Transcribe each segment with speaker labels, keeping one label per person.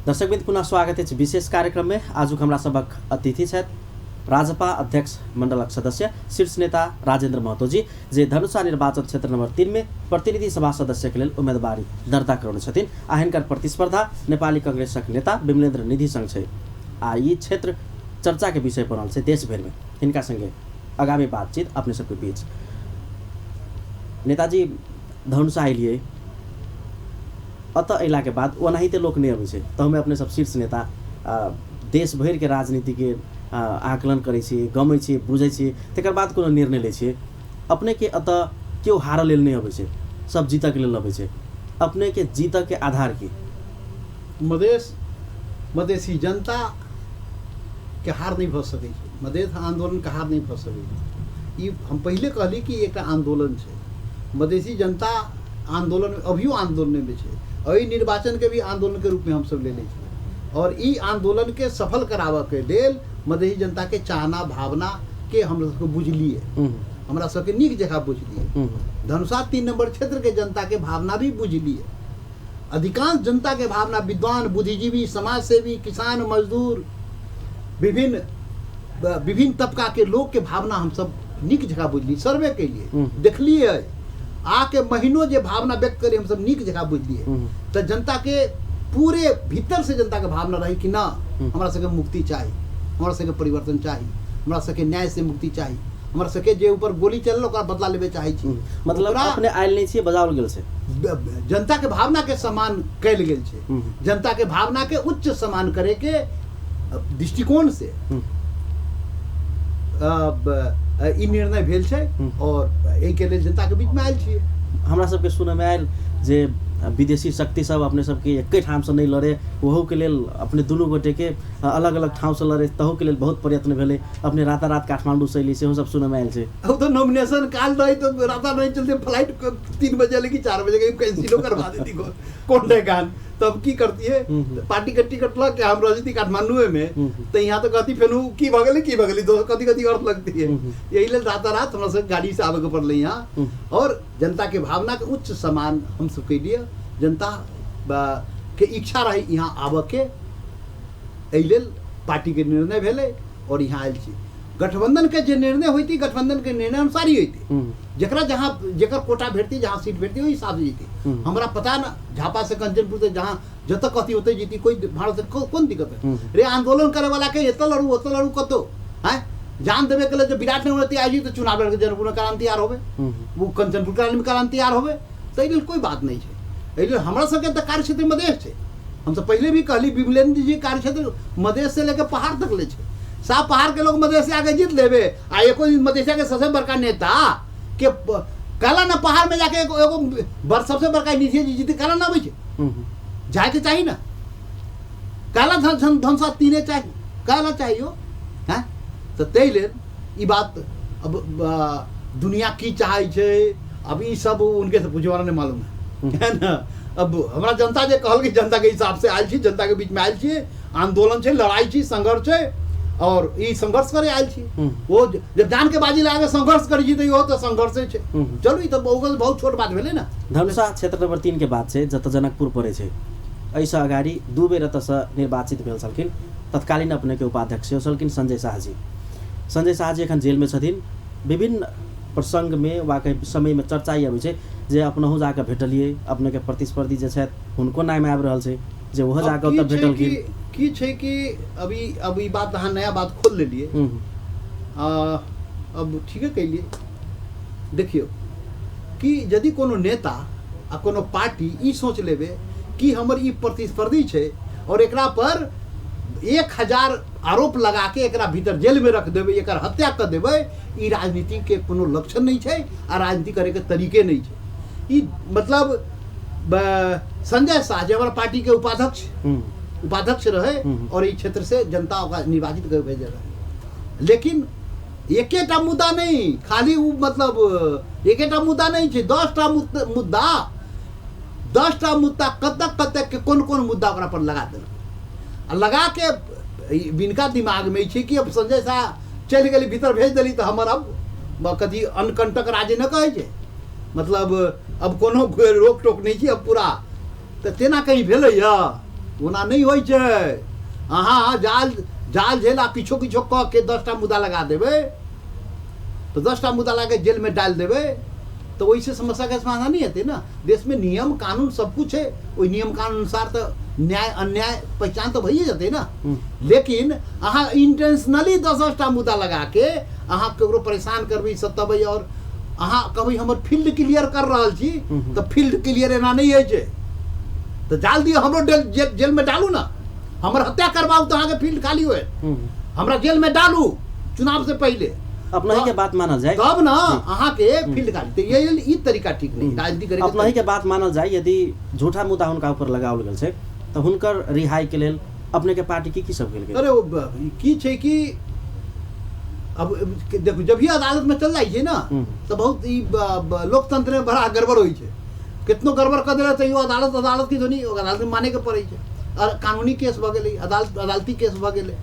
Speaker 1: दर्शकवृन्द, पुनः स्वागत अछि विशेष कार्यक्रममे। आजुक हमरा सभक अतिथि छथि राजपा अध्यक्ष मण्डलक सदस्य शीर्ष नेता राजेन्द्र महतोजी, जे धनुषा निर्वाचन क्षेत्र नंबर 3 में प्रतिनिधि सभा सदस्यके लेल उम्मेदवारी दर्ता करौने छथिन आ हिनकर प्रतिस्पर्धा नेपाली कांग्रेसक नेता विमलेन्द्र निधि संग छै आ ई क्षेत्र चर्चाके विषय बनल छै देश भरिमे। हिनका संगे आगामी बातचीत अपने सबके बीच। नेताजी, धनुषा अयलियै, एतऽ अयलाके बाद ओनाहिते लोक नहि अबै छै, तहूमे अपने सब शीर्ष नेता देश भरिके राजनीतिके आकलन करै छी, गमै छी, बुझै छी, तकर बाद कोनो निर्णय लै छियै। अपनेके एतऽ केओ हारऽ लेल नहि अबै छै, सब जीतऽके लेल अबै छै। अपनेके जीतऽके आधार की?
Speaker 2: मधेश मधेसी जनताके हार नहि भऽ सकै छै, मधेश आन्दोलनके हार नहि भऽ सकै छै। ई हम पहिले कहली कि एकटा आन्दोलन छै। मधेसी जनता आन्दोलन अभियो आन्दोलनमे छै। एहि निर्वाचनके भी आन्दोलनके रूपमे हमसभ लेने छी और ई आन्दोलनके सफल कराबऽके लेल मधेसी जनताके चाहना भावनाके हम सबके बुझलियै, हमरा सबके नीक जकाँ बुझलियै। धनुषा 3 नंबर क्षेत्रके जनताके भावना भी बुझलियै। अधिकांश जनताके भावना विद्वान, बुद्धिजीवी, समाजसेवी, किसान, मजदूर, विभिन्न विभिन्न तबकाके लोकके भावना हमसब नीक जकाँ बुझलियै, सर्वे केलियै, देखलियै, आके महीनो जे भावना व्यक्त करी हमसब नीक जकाँ बुझलियै। तऽ जनताके पूरे भीतर से जनताके भावना रही कि ना हमरा सबके मुक्ति चाही, हमरा सबके परिवर्तन चाही, हमरा सबके न्याय से मुक्ति चाही, हमरा सबके जे ऊपर गोली चलल ओकरा बदला लेबे चाहै छी।
Speaker 1: मतलब अपने आयल नहि छियै, बजाओल गेल छै।
Speaker 2: जनताके भावनाके सम्मान कयल गेल छै। जनताके भावनाके उच्च सम्मान करैके दृष्टिकोण से ई निर्णय भेल छै और एहिके लेल जनताके बीचमे आयल छियै।
Speaker 1: हमरा सबके सुनयमे आयल जे विदेशी शक्ति सब अपने सबके एके ठामसँ नहि लड़े, ओहोके लेल अपने दुनू गोटेके अलग अलग ठामसँ लड़े, तहूके लेल बहुत प्रयत्न भेलै। अपने रातारात काठमाण्डूसँ अयली, सेहो सब सुनयमे आयल छै।
Speaker 2: अब तो नॉमिनेशन काल रही तो राता नहीं चलते, फ्लाइट 3 बजे लेकिन 4 बजे के कैंसिलो करवा देती कौन गान, तब की करती है? पार्टी के टिकट लग के हम रह काठमांडुए में, तो यहाँ तो कहती फेनु की भगली की भगली, दोस्त कथी कथी अर्थ लगती है। यही लेल रातारात हमरा सब गाड़ी से आबे के पड़ले यहाँ और जनता के भावना के उच्च सम्मान हम सब के लिए जनता के इच्छा रही यहाँ आबे के, एहि लेल पार्टी के निर्णय भेलै और यहाँ आयल छी। गठबंधन के जे निर्णय होती, गठबंधन के निर्णय अनुसार ही होती, जकरा जहाँ जकर कोटा भेटती, जहाँ सीट भेटती ओहि हिसाब से जीती। हमरा पता न झापा से कंचनपुर से जहाँ जतऽ कथी ओतऽ जीती, कोई भारत से कोन दिक्कत है रे। आंदोलन करे वाला के एतऽ लड़ू ओतऽ लड़ू कतौ हैं जान देवे के लिए जब विराट नगर तैयार जी तो चुनाव लड़के जनकपुर में करान तैयार होबे, वो कंचनपुर करान में करान तैयार होबे, तो एहि लेल कोई बात नहीं है। एहि लेल हमरा सबके तऽ कार्यक्षेत्र मधेश छै। हम सब पहले भी कहली विमलेन्द्र जी कार्यक्षेत्र मधेश से लेके पहाड़ तक ले छै। साफ पहाड़ के लोग मधेश से आगे जीत लेबे आ एको दिन मधेशिया के सबसे बड़का नेता के कहला ना पहाड़ में जाके एगो एगो सबसे बड़का निधि जी जीते कहला ना अबै छै, जायके चाही ना, कहला धन धन धनसा तीने चाही, कहला चाहियो हैं। तऽ ताहि लेल ई बात अब दुनिया की चाहै छै, अब ई सब उनके से पूछे वाला नहीं मालूम है, है ना। अब हमरा जनता जे कहल कि जनता के हिसाब से आयल छी, जनता के बीच में आयल छी, आंदोलन छै, लड़ाई छी, संघर्ष छै और ई संघर्ष करे आयल छी। वो जब जान के बाजी लगा के संघर्ष करै छी तऽ इहो तऽ संघर्षे छै। चलू ई तऽ बहुत बहुत छोट बात भेलै ना।
Speaker 1: धनुषा क्षेत्र नंबर 3 के बात छै, जतऽ जनकपुर पड़ै छै। एहिसँ अगाडि 2 बेर एतऽसँ निर्वाचित भेल छलखिन तत्कालीन अपनेके उपाध्यक्ष सेहो छलखिन संजय शाहजी। संजय शाहजी एखन जेलमे छथिन। विभिन्न प्रसङ्गमे वा कहीं समयमे चर्चा ई अबै छै जे अपनहु जाकऽ भेटलियै, अपनेके प्रतिस्पर्धी जे छथि हुनको नाम आबि रहल छै जे ओहो
Speaker 2: अब
Speaker 1: जाकऽ
Speaker 2: की
Speaker 1: ओतऽ
Speaker 2: छै
Speaker 1: भेटलखिन।
Speaker 2: कि की छै कि अभी अब ई बात अहाँ नया बात खोल लेलियै। अब ठीके कैलियै। देखियौ कि यदि कोनो नेता आ कोनो पार्टी ई सोच लेबे कि हमर ई प्रतिस्पर्धी छै और एकरा पर 1000 आरोप लगा के एकरा भीतर जेल में रख देबै, एकर हत्या कर देबै, ई राजनीति के कोनो लक्षण नहीं छै आ राजनीति करे के तरीके नहीं छै। ई मतलब संजय शाह जे हमारा पार्टी के उपाध्यक्ष रहे और ई क्षेत्र से जनता ओकरा निर्वाचित कर भेजे रहे, लेकिन एकेटा मुद्दा नहीं, खाली उ मतलब एकेटा मुद्दा नहीं छै, 10टा मुद्दा, 10टा मुद्दा कतक कतक के कोन कोन मुद्दा ओकरा पर लगा देलक आ लगा के बिनका दिमाग में छै कि अब संजय शाह चलि गेली भीतर भेज देली तऽ हमर अब कथी अनकंटक राज्य न कहै छै, मतलब अब कोनो रोक टोक नहीं छै अब पूरा। तऽ तेना कहीं भेलैया? ओना नहि होइ छै। अहाँ जाल जाल झेल आ किछो किछो कऽ के 10टा मुद्दा लगा देबै, तऽ 10टा मुद्दा लगा के जेलमे डालि देबै, तऽ ओहिसँ समस्याके समाधान नहि हेतै ने। देशमे नियम कानून सब कुछ छै, ओहि नियम कानून अनुसार तऽ न्याय अन्याय पहचान तऽ भइए जेतै ने। लेकिन अहाँ इंटेंशनली 10-10टा मुद्दा लगा के अहाँ ककरो परेशान करबै, सतेबै, और अहाँ कहबै हमर फील्ड क्लियर कर रहल छी, तऽ फील्ड क्लियर एना नहि होइ छै। तऽ जाल दियौ, हमरो जेलमे डालू ने, हमर हत्या करवाउ तऽ अहाँके फील्ड खाली होयत, हमरा जेलमे डालू चुनाव से पहिले,
Speaker 1: अपना के बात मानल जाए
Speaker 2: तब ना अहाँके फील्ड खाली। तऽ ये ई तरीका ठीक नहीं राजनीति करे।
Speaker 1: अपना के बात मानल जाए, यदि झूठा मुद्दा हुनका ऊपर लगाओल गेल छै तऽ हुनकर रिहाई के लेल अपने के पार्टी की की सब गेल?
Speaker 2: अरे की छै कि अब देखू, जब भी अदालत में चल जाइ छै ना तऽ बहुत ई लोकतंत्र में बड़ा गड़बड़ होइ छै। कितनो गड़बड़ कर देला तैयो अदालत अदालत की धोनी अदालत में माने के पड़ै छै। और कानूनी केस भऽ गेलै, अदालती केस भऽ गेलै,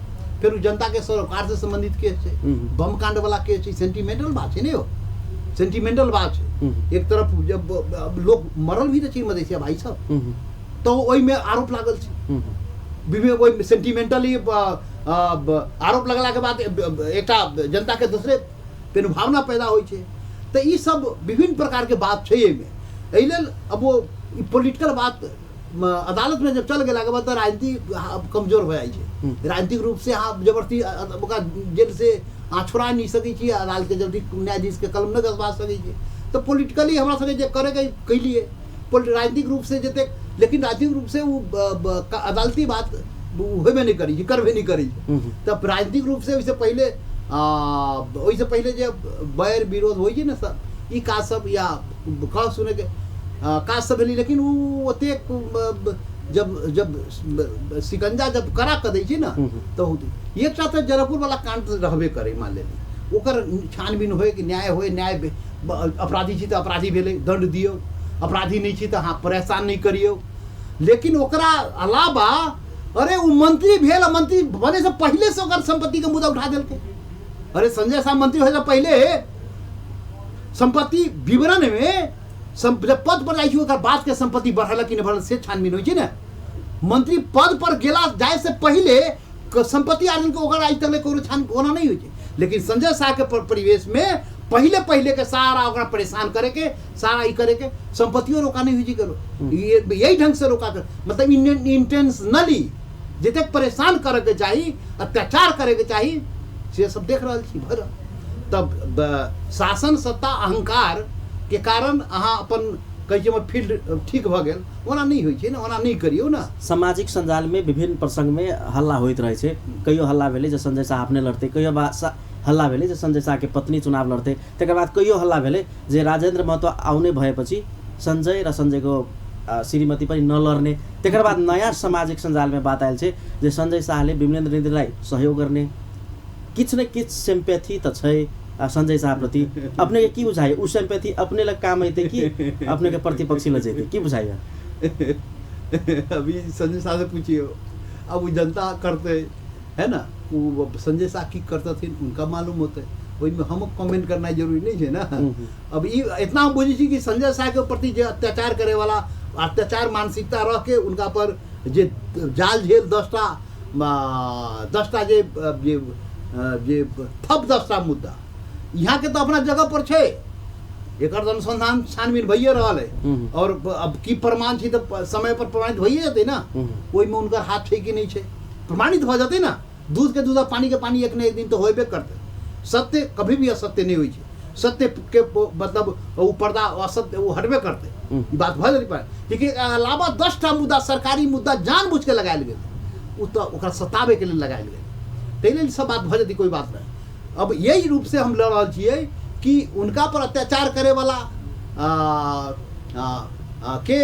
Speaker 2: फेर जनता के सरोकार से संबंधित केस छै, बम कांड वाला केस छै, सेंटिमेंटल बात छै ने यौ, सेंटिमेंटल बात छै। एक तरफ जब लोग मरल भी तऽ छै मधेसिया भाई सब, तऽ ओहिमे आरोप लागल छै, विवेक ओहिमे सेंटिमेंटली आरोप लगलाके बाद एकटा जनताके दोसरे फेर भावना पैदा होइ छै। तऽ ई सब विभिन्न प्रकारके बात छै एहिमे। एहि लेल अब वो पोलिटिकल बात अदालतमे जब चल गेलाके बाद तऽ राजनीति कमजोर भऽ जाइ छै। राजनीतिक रूपसँ अहाँ जबरदस्ती ओकरा जेलसँ अहाँ छोड़ा नहि सकै छी, अदालतके जल्दी न्यायाधीशके कलम नहि घसबा सकै छी। तऽ पोलिटिकली हमरा सबके जे करैके कैलियै राजनीतिक रूपसँ जतेक, लेकिन राजनीतिक रूपसँ ओ अदालती बात होबे नहि करै छै, करबे नहि करै छै। तऽ राजनीतिक रूपसँ ओहिसँ पहिले जे बैर विरोध होइ छै ने सब, ई काज सब या कह सुनैके काज सब भेलै, लेकिन ओ ओतेक जब जब शिकंजा जब कड़ा कऽ दै छै ने तऽ एकटा तऽ जनकपुर वाला कांड रहबे करै, मान लेली ओकर छानबीन होय कि न्याय होय, न्याय अपराधी छी तऽ अपराधी भेलै, दंड दियौ, अपराधी नहि छी तऽ अहाँ परेशान नहि करियौ। लेकिन ओकरा अलावा अरे ओ मंत्री भेल, मंत्री बने से पहिले से ओकर संपत्ति के मुद्दा उठा देलकै। अरे संजय साह मंत्री होय से पहिले संपत्ति विवरण में जब पद पर जाइ छै ओकर बाद के संपत्ति बढ़ल कि नहि बढ़ल से छानबीन होइ छै ने। मंत्री पद पर गेला जाय से पहिले संपत्ति अर्जन के ओकर आज तक कोनो छान ओना नहीं होइ छै। लेकिन संजय साह के परिवेश में पहिले पहिले के सारा ओकरा परेशान करे के, सारा ई करे के, संपत्तियों रोका नहीं होइ छै करो, यही ढंग से रोका कर, मतलब इंटेंशनली जतेक परेशान करे के चाही, अत्याचार करे के चाही, से सब देख रहल छी भर। तब शासन सत्ता अहंकार के कारण अहाँ अपन कहै छै हमर फील्ड ठीक भऽ गेल, ओना नहि होइ छै ने, ओना नहि करियौ ने।
Speaker 1: सामाजिक सञ्जालमे विभिन्न प्रसङ्गमे हल्ला होइत रहै छै। कहियो हल्ला भेलै जे संजय साह अपने लड़तै, कहियो हल्ला भेलै जे संजय साहके पत्नी चुनाव लड़तै, तकर बाद कहियो हल्ला भेलै जे राजेन्द्र महतो आउने भएपछि संजय र संजयको श्रीमती पनि नलड्ने। तकर बाद नयाँ सामाजिक सञ्जालमे बात आयल छै जे संजय साहले विमलेन्द्र निधिलाई सहयोग गर्ने, किछु न किछु सिम्पैथी तऽ छै संजय साहप्रति। अपने के की बुझाइए उ सिम्पैथी अपने लग काम अयतै कि अपने के प्रतिपक्षी लग जैतै, की बुझाइए?
Speaker 2: अभी संजय साह से पूछियो, अब वो जनता करते है ना, वो संजय साह की करतथिन उनका मालूम होते, ओहिमे हम कमेंट करना जरूरी नहीं है ना। अब ई इतना हम बुझै छी कि संजय साह के प्रति जे अत्याचार करे वाला अत्याचार मानसिकता रह के उनका पर जे जाल झेल 10टा जे जे जे थप 10टा मुद्दा यहाँ के तो अपना जगह पर छै, एकर अनुसंधान छानबीन भइए रहल है और अब की प्रमाण छै तऽ समय पर प्रमाणित भइए जेतै ना, ओहिमे हुनकर हाथ छै कि नहि छै प्रमाणित भऽ जेतै ना। दूध के दूध आ पानी के पानी एक न एक दिन तऽ होबे करतै। सत्य कभी भी असत्य नहि होइ छै, सत्य के मतलब ओ पर्दा असत्य ओ हटबे करतै, ई बात भऽ जेतै। लेकिन अलावा 10टा मुद्दा सरकारी मुद्दा जानबूझ के लगायल गेल, ओ तऽ ओकरा सताबैके लेल लगायल गेल, ताहि लेल सब बात भऽ जेतै, कोइ बात नहि। अब यही रूप से हम लड़ रहल छियै कि उनका पर अत्याचार करे वाला के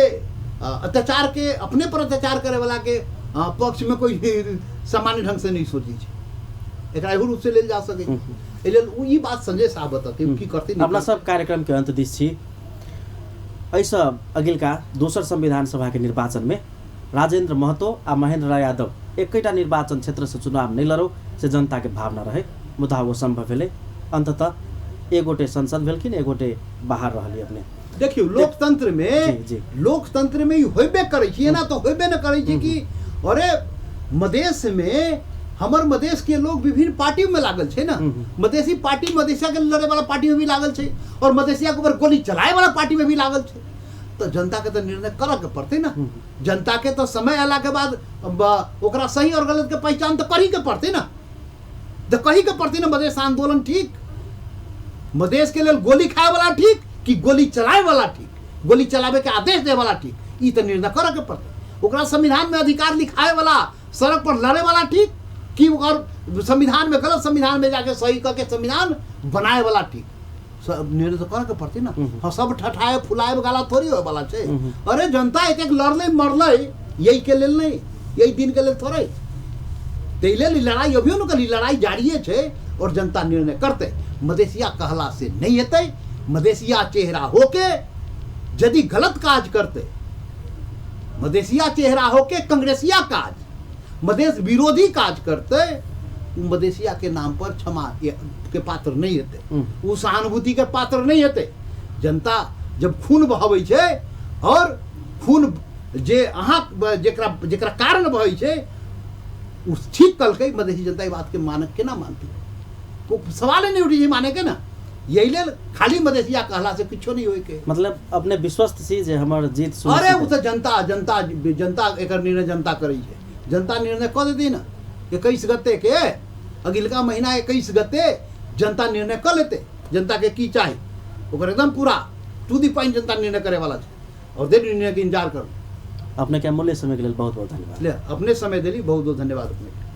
Speaker 2: अत्याचार के अपने पर अत्याचार करे वाला के पक्ष में कोई सामान्य ढंग से नहीं सोची छै, एकरा एहू रूप से लेल जा सकै। एहि लेल ई बात संजय साहब बतौतै की करतै।
Speaker 1: अपना सब कार्यक्रम के अंत दिस छी। एहिसँ अगिलका दोसर संविधान सभा के निर्वाचन में राजेंद्र महतो आ महेंद्र राय यादव एकेटा निर्वाचन क्षेत्र से चुनाव नहीं लड़ो से जनता के भावना रहे, मुदा वो संभव भेलै। अंततः एक गोटे संसद भेलखिन, एक गोटे बाहर रहली अपने।
Speaker 2: देखियौ लोकतंत्र में, लोकतंत्र में ई होबे करै छै, एना तऽ होबे नहि करै छै कि अरे मधेश में हमर मधेश के लोग विभिन्न पार्टी में लागल छै ना। मधेसी पार्टी मधेसिया के लड़े वाला पार्टी में भी लागल छै और मधेसिया के ऊपर गोली चलाए वाला पार्टी में भी लागल छै। तो जनता के तो निर्णय करऽ के पड़तै ना। जनता के तो समय अयला के बाद ओकरा सही और गलत के पहचान तो करही के पड़तै ना, तो कही के पड़तै ना मधेश आंदोलन ठीक, मधेश के लेल गोली खाए वाला ठीक कि गोली चलाए वाला ठीक, गोली चलावे के आदेश दे वाला ठीक, ई तो निर्णय करऽ के पड़तै। ओकरा संविधान में अधिकार लिखाए वाला, सड़क पर लड़े वाला ठीक कि ओकर संविधान में गलत संविधान में जाके सही करके संविधान बनाए वाला ठीक, सब निर्णय तो करऽ के पड़तै ना। हाँ, सब ठठाए फुलाए वाला थोड़ी होए वाला छै। अरे जनता एतेक लड़लै मरलै यही के लेल नहीं, यही दिन के लेल थोड़े, ताहि लेल ई लड़ाई अभियो ने कहली लड़ाई जारिए छै और जनता निर्णय करतै। मधेसिया कहला से नहीं हेतै, मधेसिया चेहरा होके यदि गलत काज करतै, मधेसिया चेहरा होके कांग्रेसिया काज, मधेश विरोधी काज करतै, उ मधेसिया के नाम पर क्षमा के पात्र नहीं हेतै, उ सहानुभूति के पात्र नहीं हेतै। जनता जब खून बहबै छै और खून जे अहाँ जेकरा जेकरा कारण बहै छै उ ठीक कलकै, मधेसी जनता ई बात के मानक केना मानतै? को सवाले नहीं उठै छै माने के ना। यही लेल खाली मधेसिया कहला से किछो नहीं होय के।
Speaker 1: मतलब अपने विश्वस्त छी जे हमर जीत सुनिश्चित।
Speaker 2: अरे उ तऽ जनता जनता जनता एकर निर्णय जनता करै छै, जनता निर्णय कऽ देतै ना 21 गते के, अगिलका महीना 21 गते जनता निर्णय कऽ लेतै जनता के की चाही, ओकर एकदम पूरा टू the point जनता निर्णय करे वाला छै और देर निर्णय के इंतजार करू।
Speaker 1: अपने के अमूल्य समय के लेल बहुत बहुत धन्यवाद।
Speaker 2: ले अपने समय देली, बहुत बहुत धन्यवाद अपने के।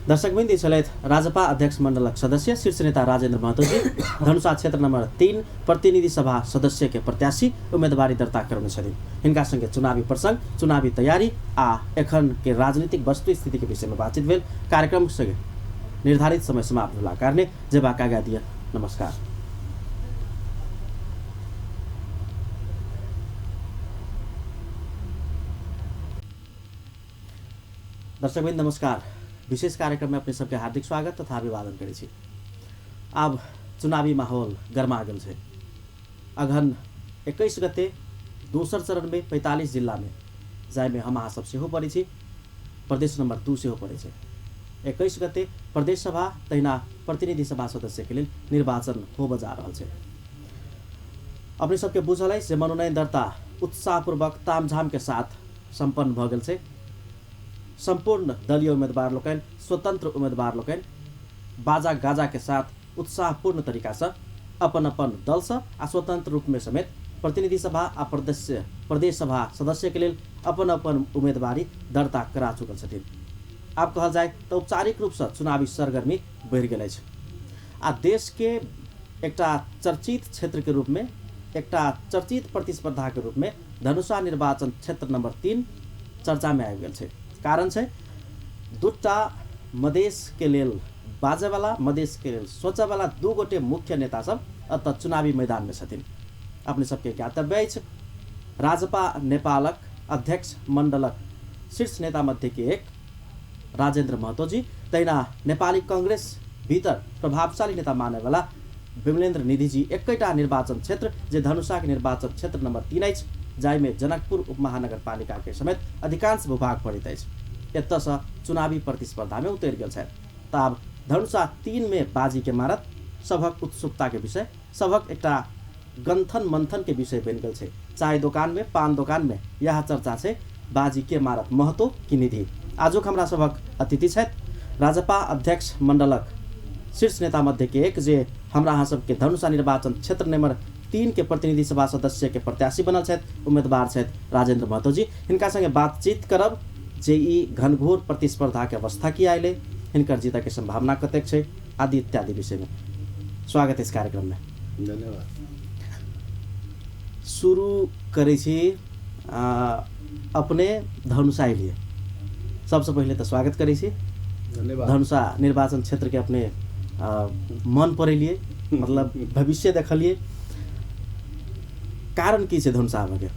Speaker 1: दर्शक बिन्दु छलथि राजपा अध्यक्ष मंडलक सदस्य शीर्ष नेता राजेंद्र महतो जी, धनुषा क्षेत्र नंबर 3 प्रतिनिधि सभा सदस्य के प्रत्याशी उम्मीदवारी दर्ता करने छथिन। हिनका संगे चुनावी प्रसंग, चुनावी तैयारी आ एखन के राजनीतिक वस्तु स्थिति के विषय में बातचीत भेल। कार्यक्रम संगे निर्धारित समय समाप्त भेला कारणे जेबाक आज्ञा दिअ। नमस्कार। दर्शकवृन्द नमस्कार। विशेष कार्यक्रम में अपने सबके हार्दिक स्वागत तथा अभिवादन करै छी। आब चुनावी माहौल गरमा गेल छै। अगहन 21 गते दोसर चरण में 45 जिला में जाहिमे हम अहाँ सब सेहो पड़ै छी, प्रदेश नंबर 2 सेहो पड़ै छै। 21 गते प्रदेश सभा तहिना प्रतिनिधि सभा सदस्य के लेल निर्वाचन होबऽ जा रहल छै। अपने सबके बुझल अछि जे मनोनयन दर्ता उत्साहपूर्वक तामझाम के साथ सम्पन्न भऽ गेल छै। सम्पूर्ण दलीय उम्मीदवार लोकनि, स्वतंत्र उम्मीदवार लोकनि बाजा गाजा के साथ उत्साहपूर्ण तरीका से अपन अपन दल से आ स्वतंत्र रूप में समेत प्रतिनिधि सभा आ प्रदेश सभा सदस्य के लेल अपन अपन उम्मीदवारी दर्ता करा चुकल छथिन। आब कहल जाय तऽ औपचारिक रूप से चुनावी सरगर्मी बढ़ि गेल अछि आ देश के एकटा चर्चित क्षेत्र के रूप में, एकटा चर्चित प्रतिस्पर्धा के रूप में धनुषा निर्वाचन क्षेत्र नंबर 3 चर्चा में आबि गेल छै। कारण छै दूटा मधेश के लेल बाजैवला, मधेश के लेल सोचैवला दू गोटे मुख्य नेता सब एतऽ चुनावी मैदान में छथिन। अपने सबके ज्ञातव्य अछि राजपा नेपालक अध्यक्ष मण्डलक शीर्ष नेता मध्ये के एक राजेंद्र महतो जी, तहिना नेपाली कांग्रेस भीतर प्रभावशाली नेता मानैवला विमलेन्द्र निधि जी एकैटा निर्वाचन क्षेत्र जे धनुषाके निर्वाचन क्षेत्र नंबर 3 अछि, जाहिमे जनकपुर उपमहानगरपालिका के समेत अधिकांश भूभाग पड़ैत अछि, एतऽसँ चुनावी प्रतिस्पर्धामे उतरि गेल छथि। तऽ आब धनुषा 3 में बाजी के मारत सभक उत्सुकता के विषय, सभक एकटा गंथन मंथन के विषय बनि गेल छै। चाय दोकान में, पान दोकान में यह चर्चा छै, बाजी के मारत महतो कि निधि। आजुक हमरा सभक अतिथि छथि राजपा अध्यक्ष मण्डलक शीर्ष नेता मध्ये के एक, जे हमरा अहाँ सबके धनुषा निर्वाचन क्षेत्र नंबर 3 के प्रतिनिधि सभा सदस्य के प्रत्याशी बनल छथि, उम्मीदवार छथि राजेंद्र महतो जी। हिनका संगे बातचीत करब जे ई घनघोर प्रतिस्पर्धा के अवस्था की आयल, हिनकर जीत के संभावना कतेक छै, आदि इत्यादि विषय में। स्वागत है इस कार्यक्रम में।
Speaker 2: धन्यवाद।
Speaker 1: शुरू करै छी अपने धनुषा एलिए, सबसे पहिले तऽ स्वागत करै छी।
Speaker 2: धन्यवाद।
Speaker 1: धनुषा निर्वाचन क्षेत्र के अपने मन पड़ेलिए, मतलब भविष्य देखलिए, कारण की छै धनुषा आबऽके?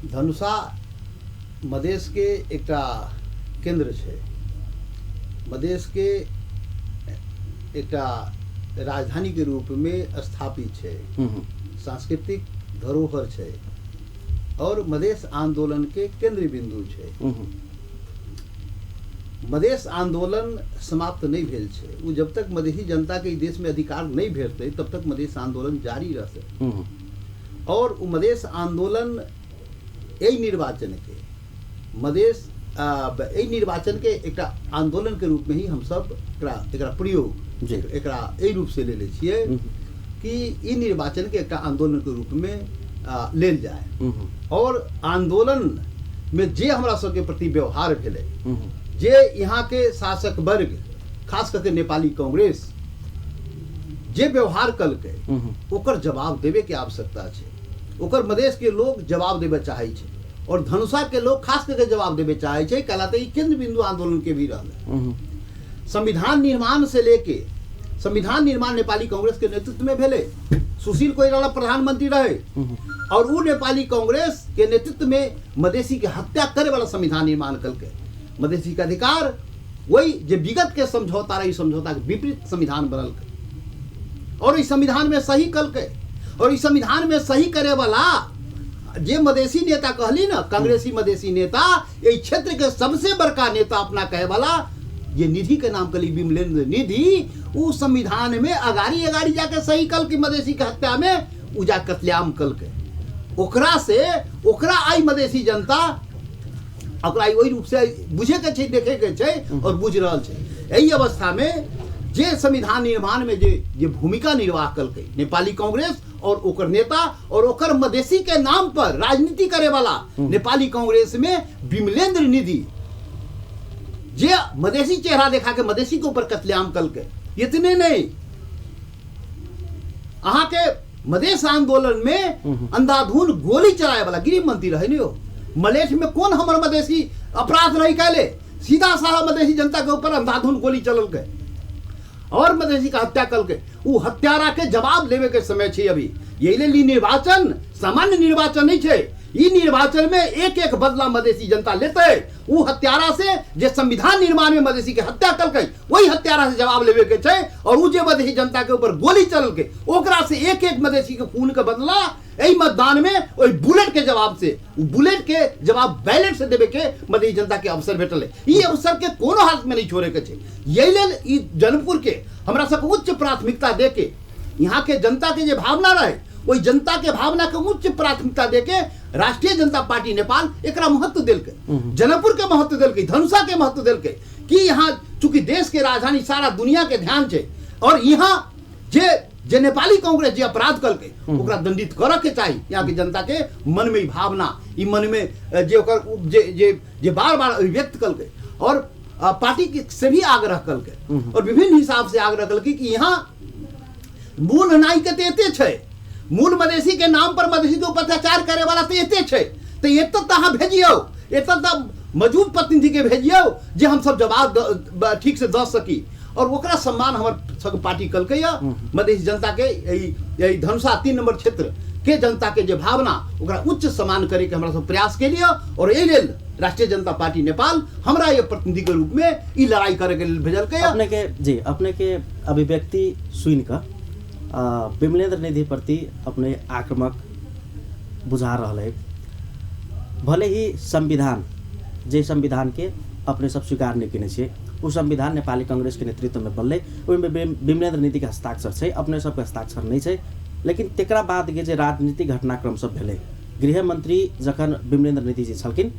Speaker 2: धनुषा मधेश के एकटा केंद्र छै, मधेश के एकटा राजधानी के रूप में स्थापित छै, सांस्कृतिक धरोहर छै। और मधेश आंदोलन के केंद्र बिंदु छै। मधेश आंदोलन समाप्त नहीं भेल छै। उ जब तक मधेशी जनता के ई देश में अधिकार नहीं भेटतै तब तक मधेश आंदोलन जारी रहतै। और उ मधेश आंदोलन एहि निर्वाचन के मधेश एहि निर्वाचन के एकटा आंदोलन के रूप में ही हमसब एकरा एकरा प्रयोग
Speaker 1: जी।
Speaker 2: एकरा एहि रूप से लेले छियै कि ई निर्वाचन के एकटा आंदोलन के रूप में लेल जाय। और आंदोलन में जे हमरा सबके प्रति व्यवहार भेलै, जे यहाँ के शासक वर्ग खास करके नेपाली कांग्रेस जे व्यवहार कलकै ओकर जवाब देवे के आवश्यकता छै। ओकर मधेश के लोग जवाब देवे चाहै छै और धनुषा के लोग खास करके जवाब देवे चाहै छै। कहला तऽ ई केंद्र बिंदु आंदोलन के भी रहलै। संविधान निर्माण से लेके संविधान निर्माण नेपाली कांग्रेस के नेतृत्व में भेलै, सुशील कोइराला प्रधानमंत्री रहे और उ नेपाली कांग्रेस के नेतृत्व में मधेशी के हत्या करे वाला संविधान निर्माण कलकै। मधेशी के अधिकार वही जे विगत के समझौता रहे, समझौता के विपरीत संविधान बनलकै और इस संविधान में सही कलकै। और इस संविधान में सही करे वाला जे मधेशी नेता कहली ना, कांग्रेसी मधेशी नेता, एहि क्षेत्र के सबसे बड़का नेता अपना कहे वाला ये निधि के नाम कली विमलेंद्र निधि, उ संविधान में अगाड़ी अगाड़ी जाके सही कल की मधेशी के हत्या में उ जा कत्लेआम कल के ओकरा से ओकरा आई मधेशी जनता ओकरा ओहि रूप से बुझे के छै, देखे के छै और बुझ रहल छै। एहि अवस्था में जे संविधान निर्माण में जे जे भूमिका निर्वाह कलकै नेपाली कांग्रेस और ओकर नेता और ओकर मधेशी के नाम पर राजनीति करे वाला नेपाली कांग्रेस में विमलेंद्र निधि जे मधेशी चेहरा देखा के मधेशी के ऊपर कत्लेआम कलकै। इतने नहीं, अहाँ के मधेश आंदोलन में अंधाधुन गोली चलाए वाला गृह मंत्री रहे नहीं हो। मलेश में कौन हमर मधेशी अपराध रही कैले, सीधा साधा मधेशी जनता के ऊपर अंधाधुन गोली चलल के और मधेशी का हत्या कल के उ हत्यारा के जवाब लेवे के समय छै अभी। यही लेल ई निर्वाचन सामान्य निर्वाचन नहीं छै। ई निर्वाचन में एक एक बदला मधेशी जनता लेते। उ हत्यारा से जे संविधान निर्माण में मधेशी के हत्या कलकै वही हत्यारा से जवाब लेवे के छै और उ जे मधेशी जनता के ऊपर गोली चललकै ओकरा से एक एक मधेशी के खून के बदला एहि मतदान में ओहि बुलेट के जवाब से, उ बुलेट के जवाब बैलेट से देवे के मधेशी जनता के अवसर भेटल है। ई अवसर के कोनो हालत में नहीं छोड़े के छै। यही लेल ई जनकपुर के हमरा सबके उच्च प्राथमिकता दे के यहाँ के जनता के जे भावना रहे ओहि जनता के भावना के उच्च प्राथमिकता दे के राष्ट्रीय जनता पार्टी नेपाल एकरा महत्व देलकै, जनकपुर के महत्व देलकै, धनुषा के महत्व देलकै कि यहाँ चूंकि देश के राजधानी सारा दुनिया के ध्यान छै और यहाँ जे जे नेपाली कांग्रेस जे अपराध कलकै ओकरा दंडित करऽ के चाही। यहाँ के जनता के मन में ई भावना, ई मन में जे ओकर जे जे जे बार बार अभिव्यक्त कलकै और पार्टी के से भी आग्रह कलकै और विभिन्न हिसाब से आग्रह कलकै कि यहाँ मूल नायक तऽ एते छै, मूल मधेशी के नाम पर मधेशी के ऊपर अत्याचार करे वाला तऽ एते छै, तऽ एतऽ तऽ अहाँ भेजियौ, एतऽ तऽ मौजूद प्रतिनिधि के भेजियौ जे हमसब जवाब ठीक से दऽ सकी और ओकरा सम्मान हमर सब पार्टी कलकै यऽ। मधेशी जनता के एहि धनुषा 3 नंबर क्षेत्र के जनता के जे भावना ओकरा उच्च सम्मान करे के हमरा सब प्रयास के लिए और एहि लेल राष्ट्रीय जनता पार्टी नेपाल हमरा ये प्रतिनिधि के रूप में ई लड़ाई करे के लेल भेजलकै।
Speaker 1: अपने के जी अपने के अभिव्यक्ति सुनि कऽ विमलेंद्र निधि प्रति अपने आक्रामक बुझा रहल है। भले ही संविधान जे संविधान के अपने सब स्वीकार नहीं केने छियै उ संविधान नेपाली कांग्रेस के नेतृत्व में बनलै, ओहिमे विमलेंद्र निधि के हस्ताक्षर छै, अपने सबके हस्ताक्षर नहीं छै। लेकिन तेकरा बाद के जे राजनीतिक घटनाक्रम सब भेलै, गृह मंत्री जखन विमलेंद्र निधि जी छलखिन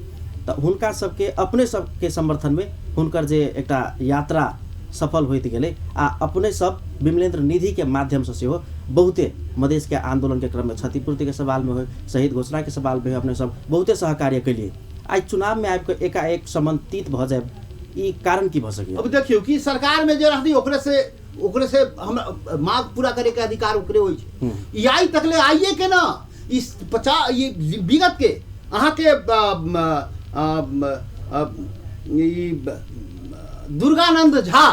Speaker 1: तऽ हुनका सबके अपने सबके समर्थन में हुनकर जे एकटा यात्रा सफल होइत गेलै आ अपने सब विमलेंद्र निधि के माध्यम से सेहो बहुते मधेश के आंदोलन के क्रम में क्षतिपूर्ति के सवाल में होय, शहीद घोषणा के सवाल में होय, अपने सब बहुते सहकार्य केलिए। आइ चुनाव में आबि कऽ एकाएक समन्वित भऽ जायब ई कारण की भऽ सकैए?
Speaker 2: अब देखियौ कि सरकार में जे रहती ओकरे से हम मांग पूरा करे के अधिकार ओकरे होइ छै। ई आइ तकले आइए के ना इस 50 ये विगत के अहाँ के दुर्गानंद झा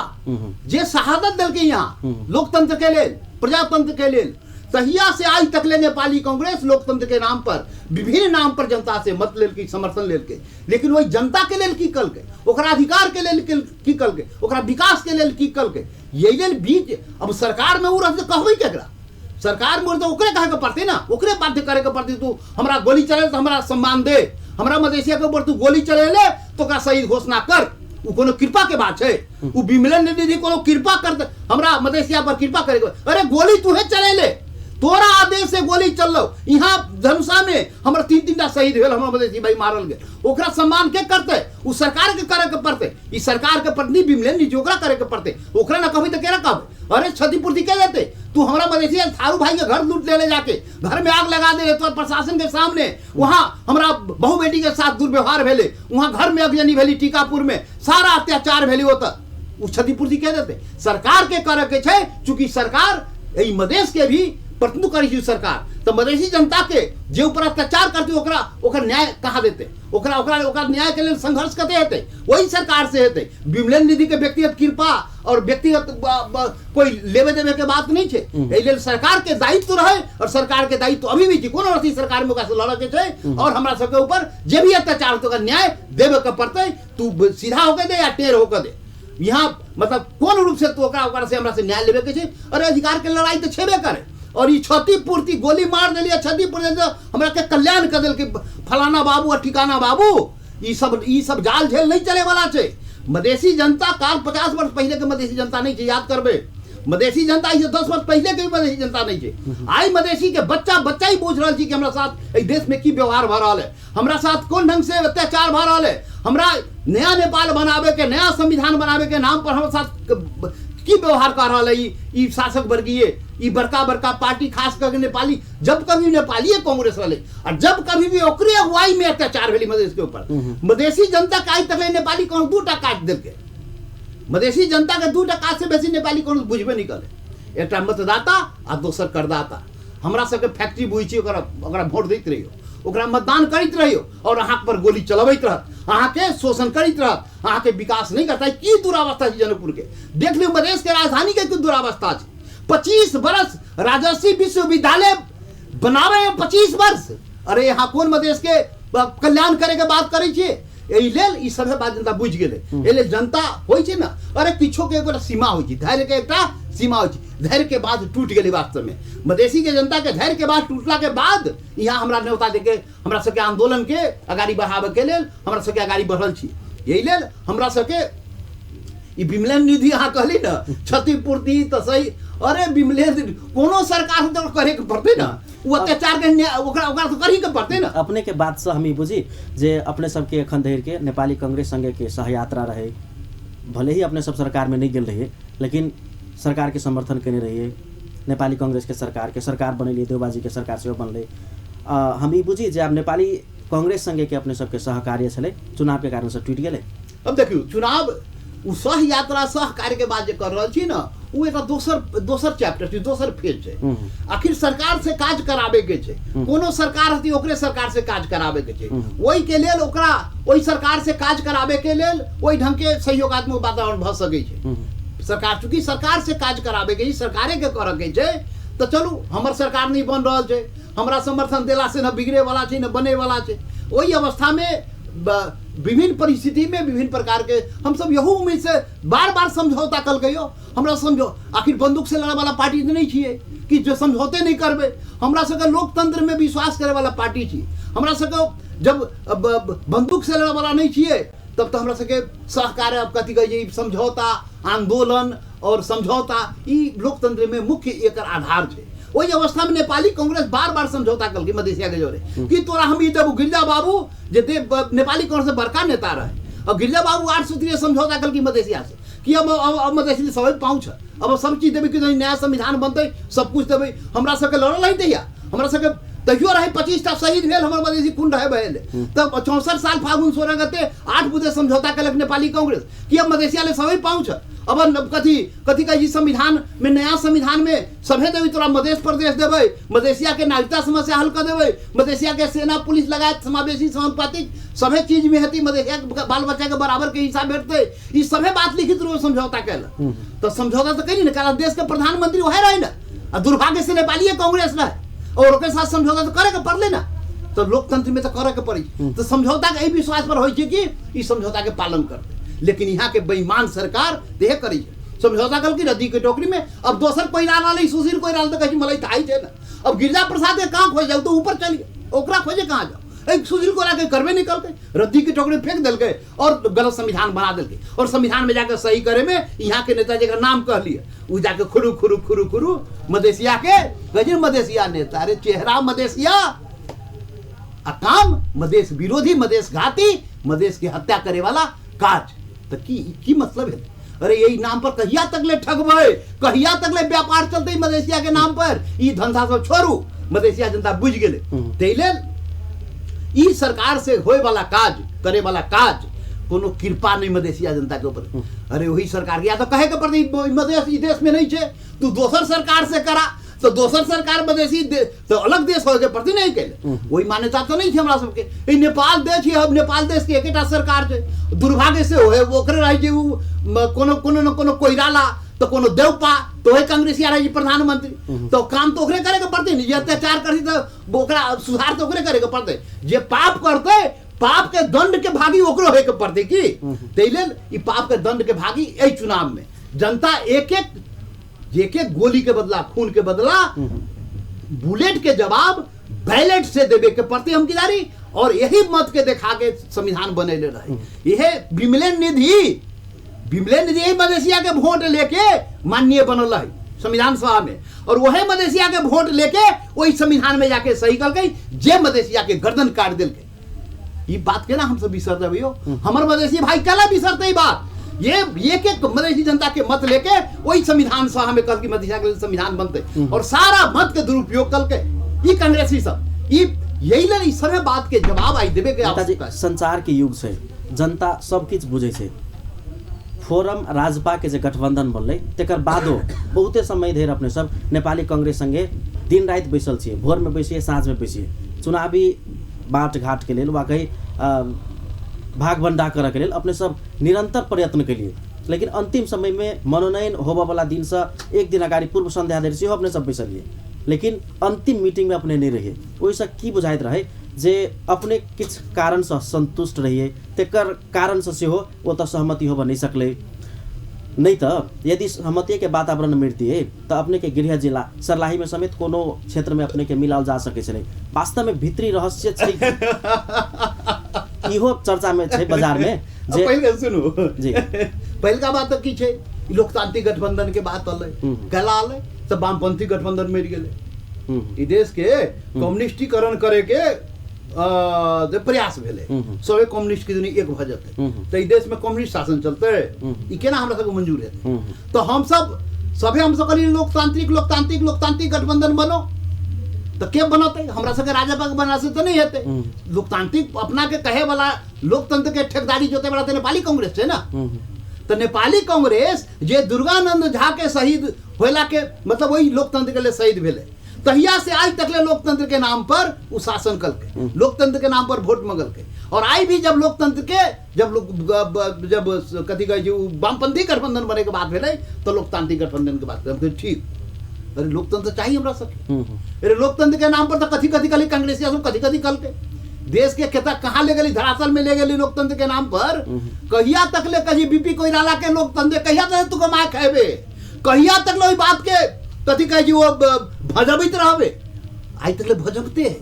Speaker 2: जे शहादत देलकै यहाँ लोकतंत्र के लेल, प्रजातंत्र के लेल, तहिया से आज तक ले नेपाली कांग्रेस लोकतंत्र के नाम पर विभिन्न नाम पर जनता से मत लेलकै, समर्थन लेलकै, लेकिन वही जनता के लेल की कलकै, ओकरा अधिकार के लेल की कलकै, ओकरा विकास के लेल की कलकै, यही लेल बीच अब सरकार में उ रहतै कहबै केकरा? सरकार मोर तो ओकरे कहे के पड़तै ना, ओकरे बाध्य करे के पड़तै। तू हमरा गोली चले तो हमरा सम्मान दे, हमरा मधेसिया के ऊपर तू गोली चलेले तो ओकरा शहीद घोषणा कर। उ कोनो कृपा के बात छै? उ विमलन निधि कोनो कृपा कर हमरा मधेसिया पर कृपा करे? अरे गोली तूहे चलेले, तोरा आदेश से गोली चललो। यहाँ धनुषा में हमरा 3-3 टा शहीद भेल, हमर मधेसी भाई मारल गेल, ओकरा सम्मान के करते? उ सरकार के करे के पड़ते। ई सरकार के प्रतिनिधि विमलन निधि ओकरा करे के पड़ते। ओकरा ना कहबी तो केना कहबे? अरे क्षतिपूर्ति के देते? तू हमरा मधेसिया थारू भाई के घर लूट ले ले जाके घर में आग लगा दे तो प्रशासन के सामने वहाँ हमरा बहु बेटी के साथ दुर्व्यवहार भेले, वहाँ घर में अगजनी भेली, टीकापुर में सारा अत्याचार भेली, ओतऽ उ क्षतिपूर्ति के देते? सरकार के करे के छै। चूंकि सरकार एहि मधेश के भी प्रतिनिधित्व करै छै सरकार, तऽ मधेसी जनता के जे ऊपर अत्याचार करते ओकरा ओकर न्याय कहाँ देते? ओकरा ओकरा ओकरा न्याय के लेल संघर्ष कते हेतै? वही सरकार से हेतै। विमलन निधि के व्यक्तिगत कृपा और व्यक्तिगत कोई लेवे देवे के बात नहीं छै। एहि लेल सरकार के दायित्व रहे और सरकार के दायित्व अभी भी छै। कोनो अथी सरकार में ओकरा से लड़े के छै और हमरा सबके ऊपर जे भी अत्याचार होतै ओकरा न्याय देवे के पड़तै। तू सीधा होके दे या टेढ़ होके दे, यहाँ मतलब कोन रूप से तू ओकरा ओकरा से हमरा से न्याय लेवे के छै। अरे अधिकार के लड़ाई तऽ छेबे करे। और ई क्षतिपूर्ति गोली मार देलियै, क्षतिपूर्ति हमरा के कल्याण कर देलकै फलाना बाबू और ठिकाना बाबू। ई सब जाल झेल नहीं चले वाला छै। मधेसी जनता काल 50 वर्ष पहले के मधेसी जनता नहीं छै, याद करबे। मधेसी जनता ई 10 वर्ष पहले के भी मधेसी जनता नहीं छै। आइ मधेसी के बच्चा बच्चा ही बुझ रहल छी कि हमरा साथ एहि देश में की व्यवहार भऽ रहल है, हमरा साथ कोन ढंग से अत्याचार भऽ रहल है, हमरा नया नेपाल बनावे के, नया संविधान बनावे के नाम पर हमरा साथ की व्यवहार कर रहल है ई शासक वर्गीय, ई बड़का बड़का पार्टी, खास करके नेपाली। जब कभी नेपालीय कांग्रेस रहले और जब कभी भी ओकरे अगुवाई में अत्याचार भेलै मधेश के ऊपर, मधेसी जनता के आइ तक नेपाली कांग्रेस 2 काज देलकै। मधेसी जनता के 2 काज से बेसी नेपाली कांग्रेस बुझबे नहीं करे, एकटा मतदाता आ दोसर करदाता। हमरा सबके फैक्ट्री बुझै छी, ओकरा ओकरा वोट दैत रहियौ, ओकरा मतदान करैत रहियौ और अहाँ पर गोली चलबैत रहत, अहाँके शोषण करैत रहत, अहाँके विकास नहीं करता। की दुरावस्था छै जनकपुर के, देख लियौ मधेश के राजधानी के की दुरावस्था छै। 25 वर्ष राजर्षि विश्वविद्यालय बनावे में 25 वर्ष, अरे यहाँ कोन मधेश के कल्याण करे के बात करै छियै? एहि लेल ई सभे बात जनता बुझि गेलै। एहि लेल जनता होइ छै ने, अरे किछो के एगोटा सीमा होइ छै, धैर्य के एकटा सीमा होइ छै, धैर्य के बाद टूटि गेलै। वास्तव में मधेसी के जनता के धैर्य के बाद टूटला के बाद यहाँ हमरा न्योता दे के हमरा सबके आंदोलन के अगाड़ी बढ़ाबे के लेल हमरा सबके अगाड़ी बढ़ल छी। एहि लेल हमरा सबके ई विमलन निधि अहाँ कहली ने क्षतिपूर्ति तऽ सही, अरे विमलन कोनो सरकार तऽ करे के पड़तै ने, ओ अत्याचार के न्याय ओकरा ओकरा तऽ करही के पड़तै ने।
Speaker 1: अपने के बात से हम ई बुझी जे अपने सबके एखन धरि के नेपाली कांग्रेस संगे के सहयात्रा रहे, भले ही अपने सब सरकार में नहीं गेल रहिए लेकिन सरकार के समर्थन केने रहिए, नेपाली कांग्रेस के सरकार बनेलिए, देवबाजी के सरकार सेहो बनलै। हम ई बुझी जे आब नेपाली कांग्रेस संगे के अपने सबके सहकार्य छलै, चुनाव के कारण से टूटि गेलै।
Speaker 2: अब देखियौ चुनाव ओ सह यात्रा सह कार्य के बाद जे कर रहल छी ने, ओ एकटा दोसर दोसर चैप्टर छै, दोसर फेज छै। आखिर सरकार से काज कराबे के छै, कोनो सरकार हती ओकरे सरकार से काज कराबे के छै। ओहि के लेल ओकरा ओहि सरकार से काज कराबे के लेल ओहि ढंग के सहयोगात्मक वातावरण भऽ सकै छै। सरकार चूँकि सरकार से काज कराबे के सरकारे के करऽ के छै, तऽ चलू हमर सरकार नहीं बन रहल छै, हमरा समर्थन देला से न बिगड़े वाला छै न बने वाला छै। ओहि अवस्था में विभिन्न परिस्थिति में विभिन्न प्रकार के हम सब यहू उम्मीद से बार बार समझौता कल गयो। हमरा समझो आखिर बंदूक से लड़े वाला पार्टी नहीं छियै कि जो समझौते नहीं करबे। हमरा सबके लोकतंत्र में विश्वास करे वाला पार्टी छी। हमरा सबके जब बंदूक से लड़े वाला नहीं छियै तब तो हमरा सबके सहकार्य कथी कहै छै समझौता आंदोलन और समझौता ई लोकतंत्र में मुख्य एकर आधार छै। ओहि अवस्था में नेपाली कांग्रेस बार बार समझौता कलकै मधेसिया के जोरे कि तोरा हम ई देबू। गिरिजा बाबू जे नेपाली कांग्रेस से बड़का नेता रहे और गिरिजा बाबू 8 सूत्रीय समझौता कलकै मधेसिया से कि अब मधेसी सब पाँच अब सब चीज देबै कि नया संविधान बनतै सब कुछ देबै। हमरा सबके लड़ल रही तहिया, हमरा सबके तहियो रहे 25टा शहीद भेल हमर मधेसी खून रहे बहेल। तब 64 साल फागुन 16 गते 8 बुधे समझौता कलक नेपाली कांग्रेस कि अब मधेसिया ले सबै पाँच अब कथी कथी कहै संविधान में नया संविधान में सभे देबै तोरा मधेश प्रदेश देबै, मधेसिया के नागरिकता समस्या हल कर देबै, मधेसिया के सेना पुलिस लगायत समावेशी समानुपातिक सभे चीज में हेतै, मधेसिया के बाल बच्चा के बराबर के हिस्सा भेटतै, ई सभे बात लिखित रूप समझौता कैल। तो समझौता तो कैली ने, कारण देश के प्रधानमंत्री वह रहे ना आ दुर्भाग्य से नेपालीय कांग्रेस रहे और ओकरे साथ समझौता तो करे के पड़ले ना। तो लोकतंत्र में तो करे के पड़ी। तो समझौता के एहि विश्वास पर होइ छै कि ई समझौता के पालन करतै, लेकिन यहाँ के बेईमान सरकार देह करै छै। समझौता कलकी रद्दी के टोकरी में। अब दोसर कोइराला अलै, सुशील कोइराला तऽ कहै छै मलाई थाहै छै ने। अब गिरिजा प्रसाद के कहाँ खोज जाउ, तो ऊपर चल ओकरा खोजे कहाँ जाउ? एक सुशील कोइराला के करबे नहीं कलकै, रद्दी के टोकरी फेंक देलकै और गलत संविधान बना देलकै। और संविधान में जाके सही करे में यहाँ के नेता जकर नाम कहलिए उ जाके खुरू खुरू खुरू खुरू मदेशिया के कहै छै मदेशिया नेता। अरे चेहरा मदेशिया आ काम मदेश विरोधी, मदेश घाती, मदेश के हत्या करे वाला काज। तो की की मतलब है? अरे यही नाम पर कहिया तक ले ठगबै, कहिया तक ले व्यापार चलते मदेशिया के नाम पर? ई धंधा सब छोड़ू, मदेशिया जनता बुझि गेलै। ताहि लेल ई सरकार से होए वाला काज, करे वाला काज कोनो कृपा नहीं मदेशिया जनता के ऊपर। अरे वही सरकार के या तो कहे के पड़तै मदेश ई देश में नहीं छै, तू दोसर सरकार से करा तो दोसर सरकार मदेशी तो अलग देश होए के पड़तै, नहीं कैले वही मान्यता तो नहीं छै हमरा सबके। ई नेपाल देश छै, अब नेपाल देश के एकेटा सरकार छै, दुर्भाग्य से होए ओकरे रहै छै उ कोनो कोनो न कोनो कोइराला तो कोनो देवपा तो वही कांग्रेसिया रहै छै प्रधानमंत्री, तो काम तो ओकरे करे के पड़तै ने। जे अत्याचार करतै तो ओकरा सुधार तो ओकरे करे के पड़तै, जे पाप करतै पाप के दंड के भागी ओकरो होए के पड़तै की। ताहि लेल ई पाप के दंड के भागी एहि चुनाव में जनता एक एक एक एक गोली के बदला, खून के बदला बुलेट के जवाब बैलेट से देवे के पड़तै हम किदारी। और यही मत के देखा के संविधान बनैले रहे। यह बिमलेन निधि, बिमलेन निधि यही मदेशिया के वोट लेके माननीय बनल है संविधान सभा में, और वही मदेशिया के वोट लेके वही संविधान में जाके सही कलकै जे मदेशिया के गर्दन काट देलकै। ई बात केना हमसब बिसर देबै यौ? हमर मदेशी भाई केना बिसरतै ई बात? ये के मदेशी जनता के मत लेके वही संविधान सभा में कहलकै मदेशिया के लेल संविधान बनतै, और सारा मत के दुरुपयोग कलकै ई कांग्रेसी सब। ई यही लेल ई सब बात के जवाब आई देबे के आवश्यकता।
Speaker 1: संचार के युग छै, जनता सब किछु बुझै छै। फोरम राजपा के जे गठबंधन बनलै तेकर बादो बहुते समय धरि अपने सब नेपाली कांग्रेस संगे दिन राति बैसल छियै, भोर में बैसिए साँझ में बैसिए, चुनावी बाट घाट के लेल वा कही भागबंडा करऽ के लेल अपने सब निरंतर प्रयत्न केलिए, लेकिन अंतिम समय में मनोनयन होबऽ वाला दिन से एक दिन अगाडि पूर्व संध्या धरि सेहो अपने सब बैसलिए, लेकिन अंतिम मीटिंग में अपने नहीं रहिए। ओहिसँ की बुझाइत रहै जे अपने किछु कारणसँ संतुष्ट रहिए, तेकर कारणसँ सेहो ओतऽ सहमति होबऽ नहि सकलै। नहि तऽ यदि सहमतिके वातावरण मिलतियै तऽ अपनेके गृह जिला सर्लाहीमे समेत कोनो क्षेत्रमे अपनेके मिलाओल जा सकै छलै। वास्तवमे भित्री रहस्य छै, इहो चर्चामे छै बाजारमे जे
Speaker 2: पहिले सुनू
Speaker 1: जी।
Speaker 2: पहिलका बात तऽ की छै, लोकतांत्रिक गठबंधन के बात अलै, कला अलै तऽ वामपंथी गठबंधन मरि गेलै। ई देश के कम्युनिस्टीकरण करे के जे प्रयास भेलै, सबे कम्युनिस्ट के दुनिया एक भऽ जेतै तऽ ई देश में कम्युनिस्ट शासन चलतै, ई केना हमरा सबके मंजूर हेतै? तऽ हमसब सभे हमसब कहलियै लोकतांत्रिक लोकतांत्रिक लोकतांत्रिक गठबंधन बनो, तऽ के बनतै? हमरा सबके राजपा के बनला से तऽ नहि हेतै। लोकतांत्रिक अपना के कहे वाला, लोकतंत्र के ठेकेदारी जोते वाला तऽ नेपाली कांग्रेस छै ना। तऽ नेपाली कांग्रेस जे दुर्गानंद झा के शहीद होला के मतलब वही लोकतंत्र के लिए शहीद भेलै, तहिया से आज तक ले लोकतंत्र के नाम पर उ शासन कलकै, लोकतंत्र के नाम पर वोट मंगलकै। और आई भी जब लोकतंत्र के जब लोक जब कथी कहै छै उ वामपंथी गठबंधन बने के बात भेलै तऽ लोकतांत्रिक गठबंधन के बात भेलै। ठीक, अरे लोकतंत्र चाहिए हमरा सबके। अरे लोकतंत्र के नाम पर तऽ कथी कथी कहली कांग्रेसिया सब, कथी कथी कहलकै, देश के केता कहाँ ले गेली, धरातल में ले गेली लोकतंत्र के नाम पर। कहिया तक ले कही बीपी कोइराला के लोकतंत्र, कहिया तक तू कमा खेबे, कहिया तक ले ओहि बात के कथी कहै छै ओ भजबैत रहबे? आइ तक ले भजबते है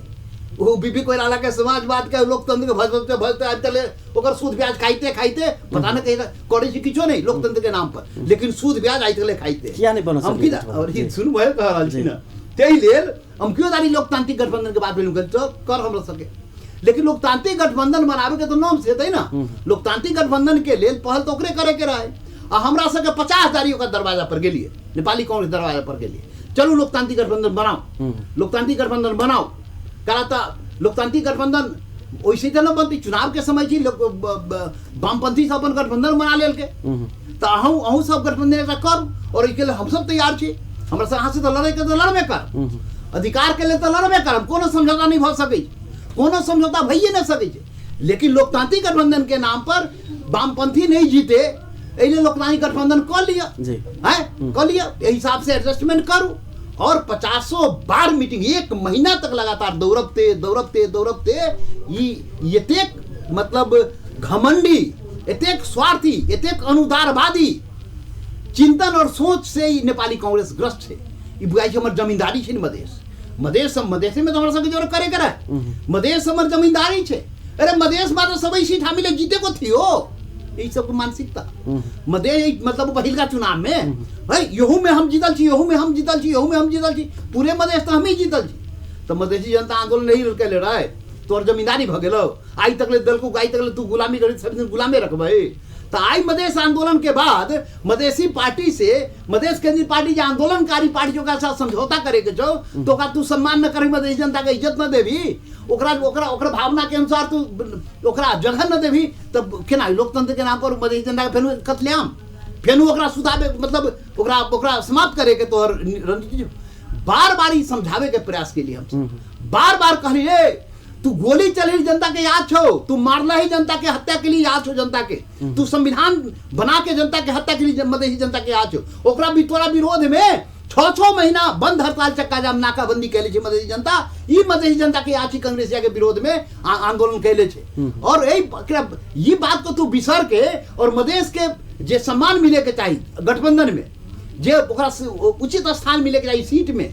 Speaker 2: ओ बीपी कोइराला के समाजवाद के लोकतंत्र के भजबते भजते आइ तक ले ओकर सूद ब्याज खाइते खाइते पता नहीं कहिया करै छै किछो नहीं लोकतंत्र के नाम पर, लेकिन सूद ब्याज आइ तक ले खाइते।
Speaker 1: किया नहीं बनल
Speaker 2: हम की
Speaker 1: गठबंधन?
Speaker 2: और ई सुन भए कह रहल छी ना, ताहि लेल हम क्यों दारी लोकतांत्रिक गठबंधन के बात भेल तो कर हमरा सबके, लेकिन लोकतांत्रिक गठबंधन बनाबे के तो नाम से हेतै ना। लोकतांत्रिक गठबंधन के लेल पहल तो ओकरे करे के रहे, आ हमरा सबके 50 दारी ओकर दरवाजा पर गेलिए, नेपाली कांग्रेस दरवाजा पर गेलिए, चलू लोकतांत्रिक गठबंधन बनाओ, लोकतांत्रिक गठबंधन बनाओ। करा तऽ लोकतांत्रिक गठबंधन ओइसे तऽ न बनतै, चुनाव के समय छै, लोक वामपंथी सब अपन गठबंधन बना लेलकै, तऽ अहूँ अहूँ सब गठबंधन एकटा करू, और एहिके लेल हमसब तैयार छी। हमरा सब अहाँ से तऽ लड़ैके तऽ लड़बे करब, अधिकार के लेल तऽ लड़बे करब, कोनो समझौता नहि भऽ सकै छै, कोनो समझौता भइए नहि सकै छै। लेकिन लोकतांत्रिक गठबंधन के नाम पर वामपंथी नहीं जीते, एहि लेल लोकतांत्रिक गठबंधन कऽ लिअ, हैं कऽ लिअ, एहि हिसाब से एडजस्टमेंट करू। और 500 बार मीटिंग एक महीना तक लगातार दौड़बते दौड़बते दौड़बते ई एतेक मतलब घमंडी, एतेक स्वार्थी, एतेक अनुदारवादी चिंतन और सोच से ई नेपाली कांग्रेस ग्रस्त छै। ई बुझाइ छै हमर जमींदारी छै ने मधेश, मधेश सब मधेशे में तो हमरा सबके जोर करे के रहे, मधेश हमर जमींदारी छै। अरे मधेश में तो सबै सीट हामीले जीतेको थियो, ई सबके मानसिकता मधेश मतलब पहिलका चुनाव में है यहू में हम जीतल छी, यहू में हम जीतल छी, यहू में हम जीतल छी, पूरे मधेश तो हम ही जीतल छी। तो मधेसी जनता आंदोलन नहीं कैले रहे, तोहर जमींदारी भ गेलो, आइ तक ले दलको आइ तक ले तू गुलामी करी सब दिन गुलामे रखबै। तो आई मधेश आंदोलन के बाद मधेसी पार्टी से मधेश केंद्रीय पार्टी जे आंदोलनकारी पार्टी ओकरा साथ समझौता करे के छौ तो ओकरा तू सम्मान न करही, मधेसी जनता के इज्जत न देबी, ओकरा ओकरा ओकरा भावना के अनुसार तू ओकरा जगह न देबी, तब केना लोकतंत्र के नाम पर मधेसी जनता के फेनु कत्लेआम, फेनु ओकरा सुधाबे मतलब ओकरा ओकरा समाप्त करे के तोहर रणनीति। बार बार ई समझावे के प्रयास के लिए हम बार बार कहलिए तू गोली चली जनता के याद छो, तू मारला ही जनता के हत्या के लिए याद छो जनता के, तू संविधान बना के जनता के हत्या के लिए मधेसी जनता के याद छो। ओकरा भी तोरा विरोध में 6-6 महीना बंद हड़ताल चक्का जाम नाकाबंदी कैले छे मधेसी जनता, ई मधेसी जनता के याद छी कांग्रेसिया के विरोध में आंदोलन कैले छे। और ये बात को तू बिसर के और मधेश के जे सम्मान मिले के चाहिए गठबंधन में, जे ओकरा उचित स्थान मिले के चाही सीट में,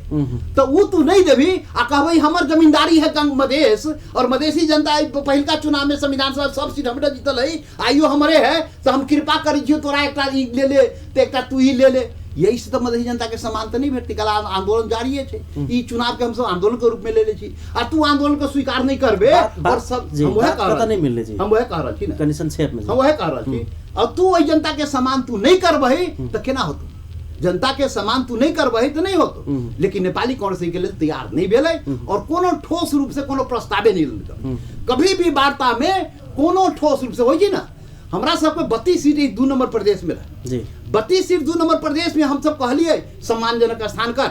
Speaker 2: तो वो तू नहीं देबी आ कहबै हमर जमींदारी है मधेश और मधेसी जनता पहिलका चुनाव में संविधान सभा सब सीट हमरा जीतल है, आइयो हमरे है, तो हम कृपा करै छियौ तोरा एकटा ई ले ले तो एकटा तू ही ले ले। यही से तो मधेसी जनता के सम्मान तो नहीं भेटतै, कल आंदोलन जारी छै, ई चुनाव के हमसब आंदोलन के रूप में ले ले छी आ तू आंदोलन के स्वीकार नहीं करबे और सब हम वह कह रहल, हम वह कह रहल छी ना,
Speaker 1: संक्षेप में
Speaker 2: हम वह कह रहल छी। और तू ओहि जनता के सम्मान तू नहीं करबही तो केना होतौ, जनता के सम्मान तू नहीं करबही तो नहीं होतौ। लेकिन नेपाली कांग्रेस के लेल तैयार नहीं भेलै और कोनो ठोस रूप से कोनो प्रस्तावे नहीं लेलकै कभी भी वार्ता में, कोनो ठोस रूप से होइ छै ना। हमरा सबके 32 सीट 2 नंबर प्रदेश में रहे, 32 सीट 2 नंबर प्रदेश में हम सब कहलिए सम्मानजनक स्थान कर,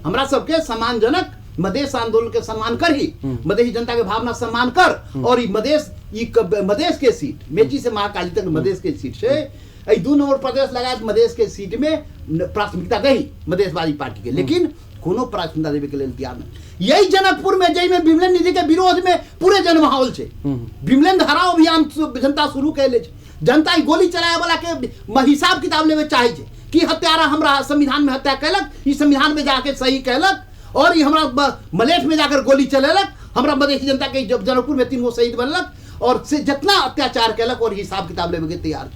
Speaker 2: हमरा सबके सम्मानजनक मधेश आंदोलन के सम्मान कर ही, मधेसी जनता के भावना सम्मान कर और ई मधेश ई मधेश के सीट मेची से महाकाली तक मधेश के सीट से एहि 2 नंबर प्रदेश लगायत मधेश के सीट में प्राथमिकता दही मधेशवादी पार्टी के, लेकिन कोनो प्राथमिकता देवे के लेल तैयार नहीं। यही जनकपुर में जाहि में विमलेन्द्र निधि के विरोध में पूरे जनमाहौल छै, विमलेन्द्र हराओ अभियान जनता शुरू कैले छै, जनता गोली चलाए वाला के हिसाब किताब लेवे चाहे छै कि हत्यारा हमरा संविधान में हत्या कैलक, ई संविधान में जाके सही कैलक और ई हमरा मलेठ में जाकर गोली चलेलक, हमरा मधेसी जनता के जनकपुर में 3 गो शहीद बनलक और से जितना अत्याचार कैलक और हिसाब किताब लेवे के तैयार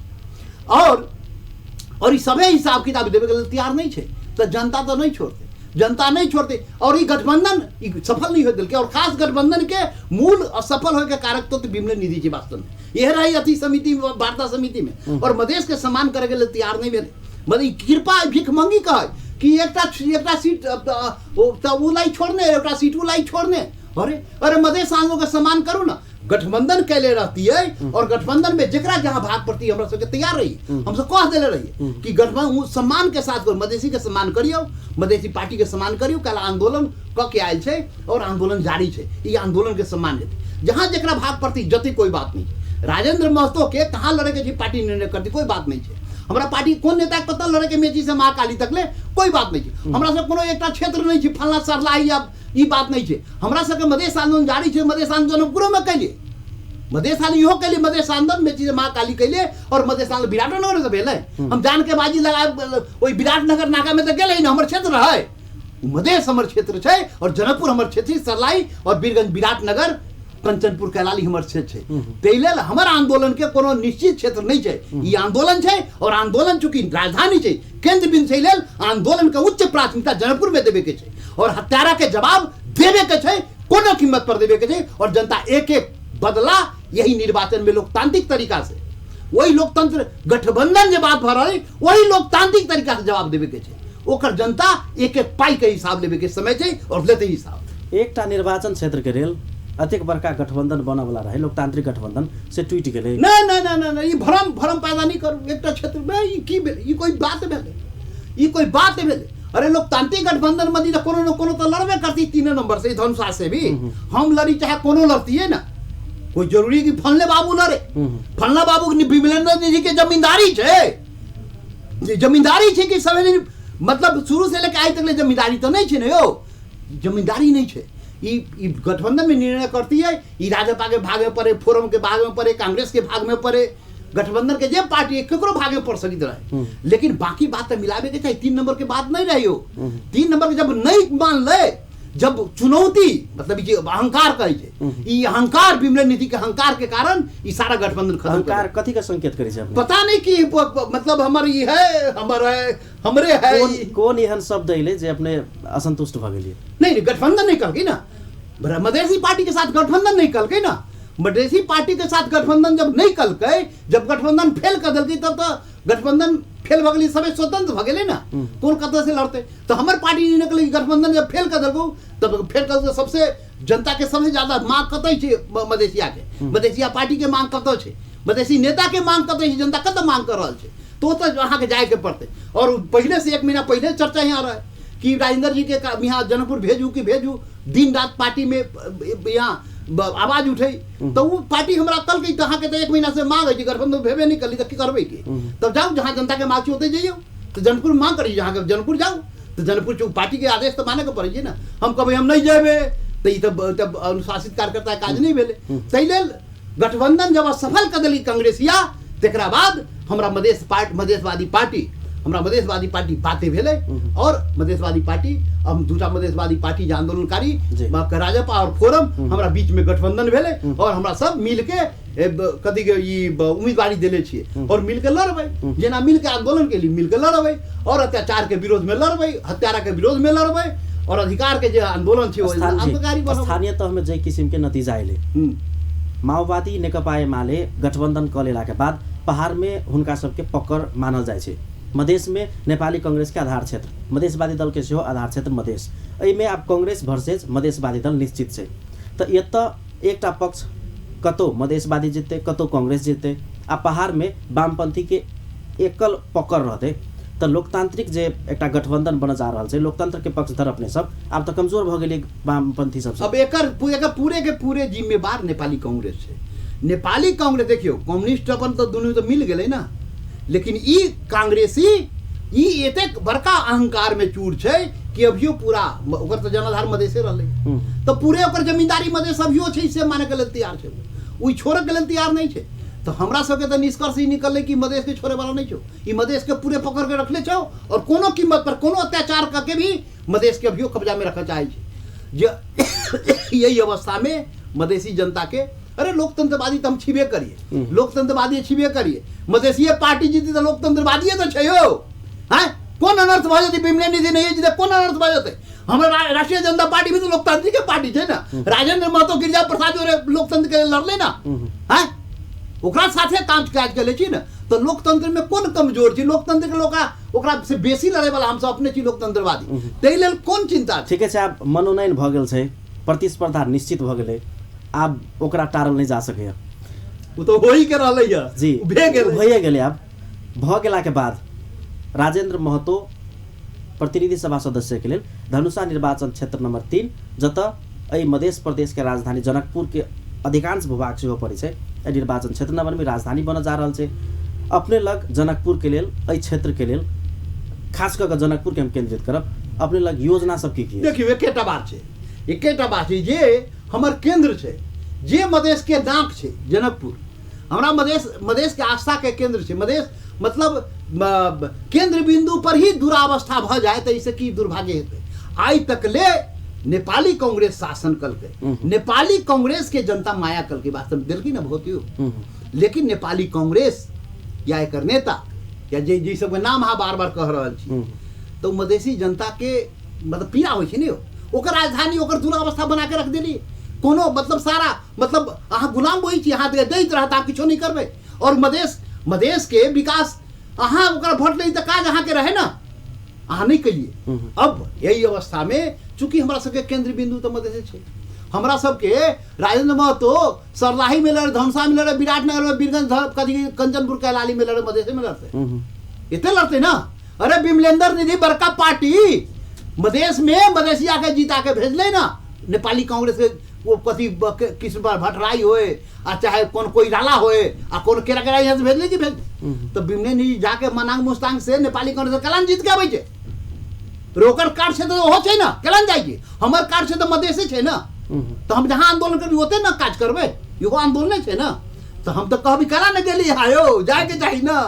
Speaker 2: और ई सभे हिसाब किताब देवे के लेल तैयार नहीं छै, तो जनता तो नहीं छोड़ते, जनता नहीं छोड़ते। और ई गठबंधन ई सफल नहीं हो दिल के और खास गठबंधन के मूल असफल होए के कारक तो विमलेन्द्र निधि जी वास्तव में यह रही अथी समिति वार्ता समिति में और मधेश के सम्मान करे के लेल तैयार नहीं भेलै। मतलब कृपा भीख मंगी कहे कि एकटा एकटा सीट तो उ लाई छोड़ने, एकटा सीट उ लाई छोड़ने, अरे अरे मधेश आंदोलन के सम्मान करू ना। गठबंधन कैले रहती है और गठबंधन में जकरा जहाँ भाग पड़ती हमरा सबके तैयार रही, हम सब कह देले रही कि गठबंधन सम्मान के साथ मधेसी के सम्मान करियौ, मधेसी पार्टी के सम्मान करियौ। कल आंदोलन क के आयल छै और आंदोलन जारी छै, ई आंदोलन के सम्मान हेतै, जहाँ जकरा भाग पड़ती जते कोई बात नहीं। राजेंद्र महतो के कहाँ लड़े के पार्टी निर्णय करती कोई बात नहीं छै, हमरा पार्टी कोन नेता कतऽ लड़े के मेची से महाकाली तक ले कोई बात नहीं छै, हमरा सब कोनो एकटा क्षेत्र नहीं छै फलना सरलाही या ई बात नहीं छै। हमरा सबके मधेश आंदोलन जारी छै, मधेश आंदोलन जनकपुरो में कैलिए, मधेश आंदोलन इहो कैलिए, मधेश आंदोलन मेची से महाकाली कैलिए और मधेश आंदोलन विराटनगर से भेलै। हम जान के बाजी लगा ओहि विराटनगर नाका में तो गेलै ने, हमर क्षेत्र रहै मधेश हमर क्षेत्र छै और जनकपुर हमर क्षेत्र, सरलाई और वीरगंज विराटनगर कंचनपुर कैलाली हमर क्षेत्र छै, ताहि लेल हमर आंदोलन के कोनो निश्चित क्षेत्र नहीं छै। ई आंदोलन छै और आंदोलन चूंकि राजधानी छै केंद्र बिंदु छै, लेल आंदोलन के उच्च प्राथमिकता जनकपुर में देवे के छै और हत्यारा के जवाब देवे के छै, कोनो कीमत पर देवे के छै। और जनता एक एक बदला यही निर्वाचन में लोकतांत्रिक तरीका से, वही लोकतंत्र गठबंधन जे बात भ रहल वही लोकतांत्रिक तरीका से जवाब देवे के छै। ओकर जनता एक एक पाई के हिसाब लेवे के समय छै और लेते हिसाब।
Speaker 1: एकटा निर्वाचन क्षेत्र के लेल अतेक बड़का गठबंधन बनऽ वाला रहे लोकतांत्रिक गठबंधन से टूटि गेलै।
Speaker 2: नहीं नहीं नहीं नहीं, नहीं ई भ्रम भ्रम पैदा नहीं करू। एकटा क्षेत्र में ई की भेलै, ई कोई बात भेलै, ई कोई बात भेलै। अरे लोकतांत्रिक गठबंधन मदी तो कोनो न कोनो तो लड़बे करती 3 नंबर से धनुषा से भी हम लड़ी चाहे कोनो लड़ती है ना, कोई जरूरी कि फलने बाबू लड़े, फलना बाबू विमलेन्द्र निधि के जमींदारी छै, जमींदारी छै कि सब मतलब शुरू से लेके आइ तक ले जमींदारी तो नहीं छै ने यौ, जमींदारी नहीं छै। ई गठबंधन में निर्णय करती है, ई राजपा के भाग में पड़े, फोरम के भाग में पड़े, कांग्रेस के भाग में पड़े, गठबंधन के जे पार्टी है, केकरो भागे पड़ सकैत रहे, लेकिन बाकी बात तो मिलावे के चाही। 3 नंबर के बात नहीं रही हो, 3 नंबर के जब नहीं मान ले, जब चुनौती मतलब जे अहंकार कहै छै, ई अहंकार बिमले नीति के अहंकार के कारण ई सारा गठबंधन खत्म।
Speaker 1: अहंकार कथी के संकेत करै छै?
Speaker 2: पता नहीं कि मतलब हमर ई है, हमर है, हमरे है।
Speaker 1: कोन एहन शब्द अइले जे अपने असंतुष्ट भऽ गेलियै?
Speaker 2: नहीं, गठबंधन नहीं कहलकै ना, मधेसी पार्टी के साथ गठबंधन नहीं कहलकै ना। मधेसी पार्टी के साथ गठबंधन जब नहीं कहलकै, जब गठबंधन फेल कर देलकै, तब तो गठबंधन फेल भऽ गेलै, सबे स्वतंत्र भऽ गेलै ना, कोन कतऽ से लड़तै। तो हमर पार्टी नहीं निकलै, गठबंधन जब फेल कर देलकौ तब फेल कर देलकौ। सबसे जनता के सबसे ज्यादा मांग कतऽ छै? मधेसिया के, मधेसिया पार्टी के मांग कतऽ छै? मधेसी नेता के मांग कतऽ छै? जनता कतऽ मांग कर रहल छै? तो ओतऽ अहाँके जायके पड़तै। और पहले से 1 महीना पहले चर्चा यहाँ रहे कि राजेंद्र जी के यहाँ जनकपुर भेजू कि भेजू, दिन रात पार्टी में यहाँ आवाज उठे। तो वो पार्टी हमरा कहलकै तऽ अहाँके तऽ 1 महीना से मांग है, गठबंधन भेबे नहीं करली, तऽ की करबै की? तब जाउ जहाँ जनता के मांग छै ओतऽ जइयौ। तो जनकपुर मांग करी, जहाँ जनकपुर जाउ तो जनकपुर पार्टी के आदेश तऽ माने के पड़ै छै ने। हम कहबै हम नहीं जेबै तऽ ई तब अनुशासित कार्यकर्ता काज नहीं भेलै। ताहि लेल गठबंधन जब असफल कऽ देली कांग्रेसिया, तकरा बाद हमरा मधेश पार्टी, मधेशवादी पार्टी, हमरा मधेशवादी पार्टी बाते भेलै। और मधेशवादी पार्टी, हम दूटा मधेशवादी पार्टी जे आंदोलनकारी राजपा और फोरम, हमरा बीच में गठबंधन भेलै और हमरा सब मिलके कथी के ई उम्मीदवारी देले छियै और मिलके लड़बै। जेना मिलके आंदोलन के लिए मिलके लड़बै और अत्याचार के विरोध में लड़बै, हत्यारा के विरोध में लड़बै और अधिकार के जे आंदोलन छै आंदोलनकारी बनबै।
Speaker 1: स्थानीय तह में जे किसिम के नतीजा अयलै, माओवादी नेकपा एमाले गठबंधन कऽ लेला के बाद पहाड़ में हुनका सबके पकड़ मानल जाइ छै। मधेश में नेपाली कांग्रेस के आधार क्षेत्र, मधेशवादी दल के सेहो आधार क्षेत्र मधेश, एहिमे आब कांग्रेस वर्सेज मधेशवादी दल निश्चित छै। तऽ एतऽ एकटा पक्ष कतौ मधेशवादी जिततै, कतौ कांग्रेस जिततै आ पहाड़ में वामपंथी के एकल पकड़ रहतै। तऽ लोकतांत्रिक जे एकटा गठबंधन बनऽ जा रहल छै, लोकतंत्र के पक्षधर अपने सब आब तऽ कमजोर भऽ गेलै वामपंथी सब।
Speaker 2: अब एकर पूरे के पूरे जिम्मेवार नेपाली कांग्रेस छै। नेपाली कांग्रेस देखियौ, कम्युनिस्ट अपन तऽ दुनू तऽ मिल गेलै ना, लेकिन ई कांग्रेसी ई एतेक बड़का अहंकार में चूर छै कि अभियो पूरा ओकर तऽ जनाधार मधेशे रहलै, तऽ पूरे ओकर जमींदारी मधेश अभियो छै, से माने के लेल तैयार छै, ओ छोड़े के लेल तैयार नहीं छै। तऽ हमरा सबके तऽ निष्कर्ष ई निकललै कि मधेश के छोड़े वाला नहीं छौ, ई मधेश के पूरे पकड़ के रखले छौ और कोनो कीमत पर कोनो अत्याचार करके भी मधेश के अभियो कब्जा में रखना चाहे छै। जे यही अवस्था में मधेसी जनता के, अरे लोकतंत्रवादी तऽ हम छिबे करिए, लोकतंत्रवादी छिबे करिए, मधेसीए पार्टी जीती तऽ लोकतंत्रवादीए तऽ छै यौ। हैं कोन अनर्थ भऽ जेतै? बिमले निधि नहीं जीते कोन अनर्थ भऽ जेतै? हमर राष्ट्रीय जनता पार्टी भी तऽ लोकतांत्रिक पार्टी छै ना। राजेंद्र महतो गिरिजा प्रसाद जोरे लोकतंत्र के लड़ले ना, हैं ओकरा साथे काम काज के छी ना। तो लोकतंत्र में कोन कमजोर छी? लोकतंत्र के लोक ओकरा से बेसी लड़े वाला हमसब अपने छी लोकतंत्रवादी, ताहि लेल कोन चिंता?
Speaker 1: ठीके छै, आब मनोनयन भऽ गेल छै, प्रतिस्पर्धा निश्चित भऽ गेलै, आब ओकरा टारल नहि जा सकैए।
Speaker 2: ओ तऽ होई के रहलै
Speaker 1: जी,
Speaker 2: भए गेलै,
Speaker 1: भइए गेलै। आब भऽ गेलाके बाद राजेंद्र महतो प्रतिनिधि सभा सदस्य के लेल धनुषा निर्वाचन क्षेत्र नंबर 3, जतऽ एहि मधेश प्रदेश के राजधानी जनकपुर के अधिकांश भूभाग सेहो पड़ै छै, एहि निर्वाचन क्षेत्र नंबर में राजधानी बनऽ जा रहल छै। अपने लग जनकपुर के लेल, एहि क्षेत्र के लेल खास कऽ के जनकपुर के हम केंद्रित करब, अपने लग योजना सब की की?
Speaker 2: देखियौ, एकेटा बात छै, एकेटा बात छै जे हमर केंद्र छै, जे मधेश के नाक छै जनकपुर, हमरा मधेश, मधेश के आस्था के केंद्र छै मधेश, मतलब केंद्र बिंदु पर ही दुरावस्था भऽ जाए तऽ एहिसँ की दुर्भाग्य हेतै? आइ तक ले नेपाली कांग्रेस शासन कलकै, नेपाली कांग्रेस के जनता माया कलकै, वास्तव में देलकै ना बहुत यो, लेकिन नेपाली कांग्रेस या एकर नेता या जे जे सबके नाम अहाँ बार बार कह रहल छी, तऽ मधेसी जनता के मतलब पीड़ा होइ छै ने, ओकर राजधानी ओकर दुरावस्था बना के रख देली। कोनो मतलब सारा मतलब अहाँ गुलाम होइ छी, अहाँ दैत रहत, अहाँ किछो नहि करबै। और मधेश, मधेश के विकास अहाँ ओकरा भोट लै तऽ काज अहाँके रहे ना, अहाँ नहीं कलिए। अब यही अवस्था में चूंकि हमरा सबके केंद्र बिंदु तऽ मधेशे छै, हमरा सबके राजेंद्र महतो सरलाही में लड़े, धनुषा में लड़े, विराटनगर में, बीरगंज, कथी कंचनपुर कैलाली में लड़े, मधेशे में लड़ते, इतने लड़ते ना। अरे बिमलेंद्र निधि बड़का पार्टी मधेश में मधेसिया के जीता के भेजले ना, नेपाली कांग्रेस के वो कथी कृष्ण भट्टराई होए आ चाहे कौन कोइराला होए आ कौन केरा केरा यहाँ से भेजले कि भेज, तो बिमले निधि जाके मनांग मुस्तांग से नेपाली कांग्रेस से कलान जीत के आबै छै। ओकर कार्ड छै तऽ ओहो छै ना, केलान जाइ छै, हमर कार्ड छै तऽ मधेशे छै ना, तऽ हम जहाँ आंदोलन करबै ओते ना काज करबै, इहो आंदोलने छै ना। तऽ हम तऽ कहबै केना नहि गेली आयो, जायके चाही ने।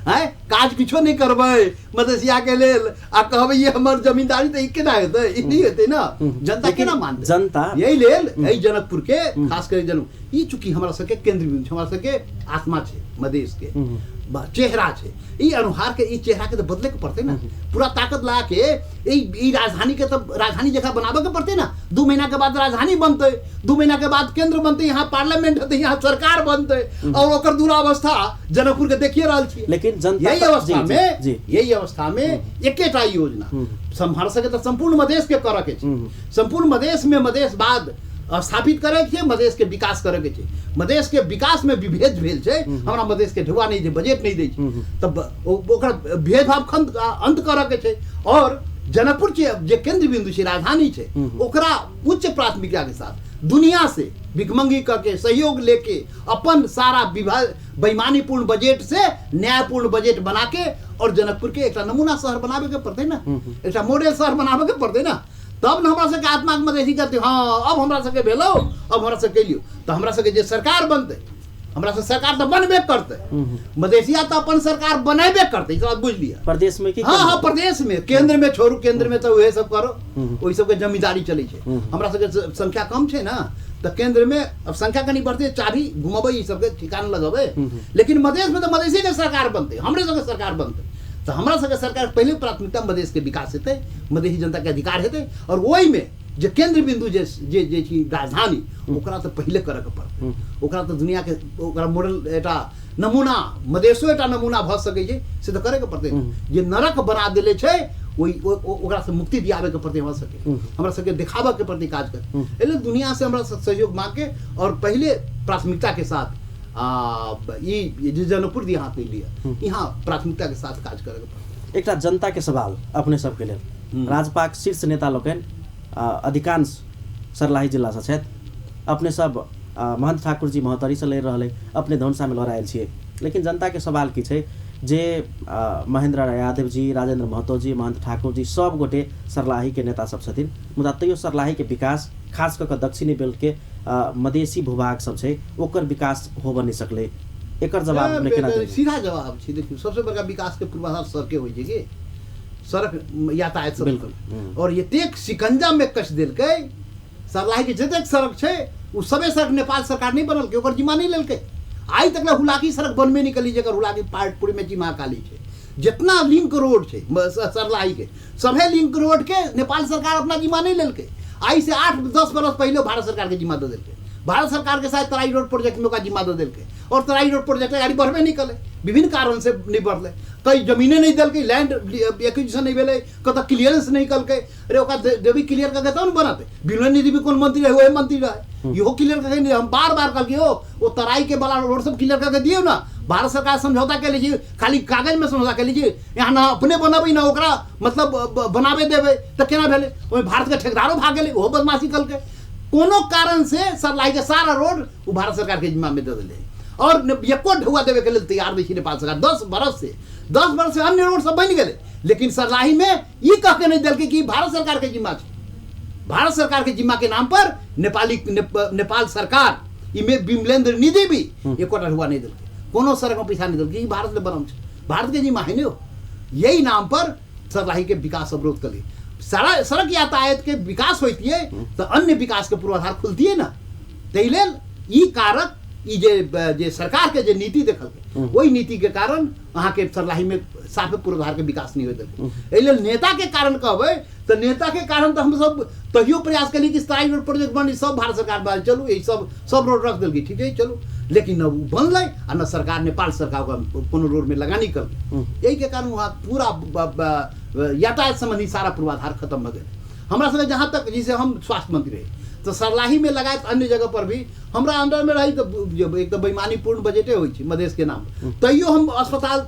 Speaker 2: आँय, काज किछो नहि करबै मधेसिया के लेल आ कहबै ये हमर जमींदारी, तऽ ई केना हेतै? ई नहि हेतै ने। जनता केना मानतै?
Speaker 1: जनता
Speaker 2: यही लेल एहि जनकपुर के, खास कर जनक ई चूँकि हमरा सबके केंद्र बिंदु छै, हमरा सबके आत्मा छै, मधेश के चेहरा छै, ई अनुहार के, ई चेहरा के तऽ बदले के पड़तै ने। पूरा ताकत लगा के ई राजधानी के तऽ राजधानी जकाँ बनाबे के पड़तै ने। 2 महीना के बाद राजधानी बनतै, 2 महीना के बाद केंद्र बनतै, यहाँ पार्लियामेंट हेतै, यहाँ सरकार बनतै, और ओकर दुरावस्था जनकपुर के देखिए रहल छियै।
Speaker 1: लेकिन जनता
Speaker 2: यही अवस्था में, यही अवस्था में एकेटा योजना सम्हार सके तऽ संपूर्ण मधेश के करऽ के छै। संपूर्ण मधेश में मधेशवाद स्थापित करे के छै, मधेश के विकास करे के छै। मधेश के विकास में विभेद भेल छै, हमरा मधेश के ढुआ नहि छै, बजट नहि दै छै, तब ओकर भेदभाव अंत करऽ के छै। और जनकपुर जे केंद्र बिंदु छै, राजधानी छै, ओकरा उच्च प्राथमिकता के साथ दुनिया से भिखमंगी करके सहयोग लेके अपन सारा विभाग बेईमानीपूर्ण बजट से न्यायपूर्ण बजट बना के और जनकपुर के एकटा नमूना शहर बनाबे के पड़तै ने, एकटा मॉडल शहर बनाबे के पड़तै ने, तब ने हमरा सबके आत्मा के मधेसी करते। हाँ, अब हमरा सबके भेलो, अब हमरा सबके लियो, तऽ हमरा सबके जे सरकार बनतै, हमरा सब सरकार तऽ बनबे करतै, मधेसिया तऽ अपन सरकार बनेबे करतै, ई बात बुझि लिअ।
Speaker 1: प्रदेश में की?
Speaker 2: हाँ हाँ, प्रदेश में, केंद्र में छोड़ू, केंद्र में तऽ उहे सब करो, ओहि सबके जमींदारी चलै छै। हमरा सबके संख्या कम छै ने, तऽ केंद्र में अब संख्या कनी बढ़तै, चाभी घुमबै, ई सबके ठिकाना लगेबै। लेकिन मधेश में तऽ मधेसी के सरकार बनतै, हमरे सबके सरकार बनतै, तऽ हमरा सबके सरकार पहिले प्राथमिकता मधेश के विकास हेतै, मधेसी जनता के अधिकार हेतै, और ओहिमे जे केंद्र बिंदु जे जे जे छी राजधानी, ओकरा तऽ पहिले करऽ के पड़तै। ओकरा तऽ दुनिया के ओकरा मॉडल एकटा नमूना, मधेशो एकटा नमूना भऽ सकै छै, से तऽ करऽ के पड़तै। जे नरक बना देले छै ओहि ओकरा से मुक्ति दियाबे के पड़तै हमरा सबके, हमरा सबके देखाबऽ के पड़तै काज कर। एहि लेल दुनिया से हमरा सहयोग मांग के और पहिले प्राथमिकता के साथ ई जे जनकपुर देहात नहीं लिया, यहाँ प्राथमिकता के साथ काज करे के पड़तै।
Speaker 1: एकटा जनता के सवाल अपने सबके लेल, राजपाक शीर्ष नेता लोकनि अधिकांश सर्लाही जिलासँ छथि, अपने सब महन्त ठाकुर जी महोत्तरीसँ लड़ि रहल है, अपने धनुषामे लड़ायल छियै, लेकिन जनताके सवाल की छै जे महेंद्र यादव जी, राजेंद्र महतो जी, महन्त ठाकुर जी सब गोटे सर्लाहीके नेता सब छथिन, मुदा तैयो सर्लाहीके विकास खास कऽ कऽ दक्षिणी बेल्टके मधेसी भूभाग सब छै ओकर विकास होबऽ नहि सकलै, एकर जवाब अपने केना देबै?
Speaker 2: सीधा जवाब छै। देखियौ, सबसे बड़का विकासके पूर्वाधार सड़के होइ छै कि सड़क यातायात सब।
Speaker 1: बिल्कुल।
Speaker 2: और एतेक शिकंजा में कस देलकै सर्लाही के जतेक सड़क छै ओ सबे सड़क नेपाल सरकार नहीं बनलकै, ओकर जिम्मा नहीं लेलकै। आइ तक हुलाकी सड़क बनबे नहीं कली, जकर हुलाकी पाटपुरी में जी महाकाली छै, जितना लिंक रोड छै सर्लाही के सभे लिंक रोड के नेपाल सरकार अपना जिम्मा नहीं लेलकै। आइ से 8-10 बरस पहले भारत सरकार के जिम्मा दे देलकै, भारत सरकार के साथ तराई रोड प्रोजेक्ट में ओकरा जिम्मा दे देलकै, और तराई रोड प्रोजेक्ट गाड़ी बढ़बे नहीं कलै, विभिन्न कारण से नहीं बढ़लै, कई जमीने नहीं देलकै, लैंड एक्विजिशन नहीं भेलै, कतऽ क्लियरेंस नहीं कलकै। अरे ओकरा देवी क्लियर करके तब ने बनतै। विनय निधि भी कोन मंत्री रहे, वही मंत्री रहे, इहो क्लियर करके नहीं। हम बार बार कहलियै ओ तराई के वाला रोड सब क्लियर करके दियौ ना, भारत सरकार समझौता के लीजिए, खाली कागज में समझौता के लीजिए, यहाँ ना अपने बनबै ना ओकरा मतलब बनाबे देबै, तऽ केना भेलै? ओहिमे भारत के ठेकेदारो भाग गेलै, ओहो बदमाशी कलकै। कोनो कारण से सर्लाही के सारा रोड ओ भारत सरकार के जिम्मा में दे देलै, और एको ढुआ देवे के लेल तैयार नहीं छै नेपाल सरकार। 10 बरस से, 10 बरस से अन्य रोड सब बनि गेलै, लेकिन सर्लाही में ई कह के नहीं देलकै कि भारत सरकार के जिम्मा छै। भारत सरकार के जिम्मा के नाम पर नेपाली नेपाल सरकार इमे बिमलेंद्र निधि भी एकोटा ढुआ नहीं देलकै, कोनो सड़क में पैसा नहीं देलकै, ई भारत ले बनल छै, भारत के जिम्मा है ने। यही नाम पर सर्लाही के विकास अवरोध कली। सारा सड़क यातायात के विकास होइतियै तऽ अन्य विकास के पूर्वाधार खुलतियै ना। ताहि लेल ई कारक, ई जे जे सरकार के जे नीति देखलकै, ओहि नीति के कारण अहाँके सर्लाही में साफे पूर्वाधार के विकास नहीं होइत देलकै। एहि लेल नेता के कारण कहबै तऽ नेता के कारण तऽ हमसब तहियो प्रयास केलियै कि तराई रोड प्रोजेक्ट बनी, सब भारत सरकार बना, चलू ई सब सब रोड रख देलकै, ठीक है चलू, लेकिन न ओ बनलै आ न सरकार नेपाल सरकार ओकरा कोनो रोड में लगानी कलकै। एहि के कारण वहाँ पूरा यातायात संबंधी सारा पूर्वाधार खत्म भऽ गेल। हमरा सबके जहाँ तक जैसे हम स्वास्थ्य मंत्री रही तऽ सर्लाही में लगायत अन्य जगह पर भी हमरा अंडर में रही तऽ एक तऽ बेईमानीपूर्ण बजटे होइ छै मधेश के नाम, तैयो हम अस्पताल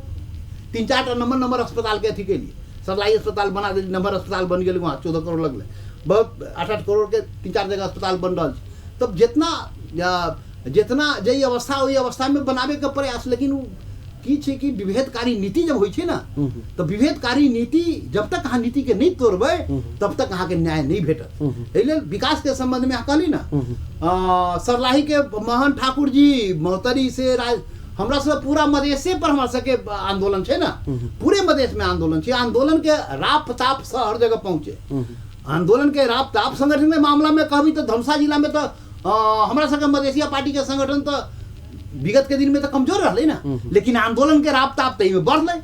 Speaker 2: 3-4 टा नंबर नंबर अस्पताल के अथी केलियै। सर्लाही अस्पताल बना देलियै, नंबर अस्पताल बनि गेलै वहाँ 14 करोड़ लगलै, बहुत 8-8 करोड़ के 3-4 जगह अस्पताल बन रहल छै। तब जितना जितना जै अवस्था ओहि अवस्था में बनाबे के प्रयास, लेकिन उ की छै कि विभेदकारी नीति जब होइ छै ने, तऽ विभेदकारी नीति जब तक अहाँ नीति के नहि तोड़बै तब तक अहाँके न्याय नहि भेटत। एहि लेल विकास के संबंध में अहाँ कहली ना, सरलाही के मोहन ठाकुर जी महोत्तरी से हमरा सब पूरा मधेशे पर हमरा सबके आंदोलन छै ना, पूरे मधेश में आंदोलन छै। आंदोलन के राप ताप से हर जगह पहुँचे, आंदोलन के राप ताप संगठन के मामला में कहबी तो धनुषा जिला में तो हमरा सबके मधेसिया पार्टी के संगठन तो विगत के दिन में तो कमजोर रहलै ना, लेकिन आंदोलन के राप ताप तो बढ़लै।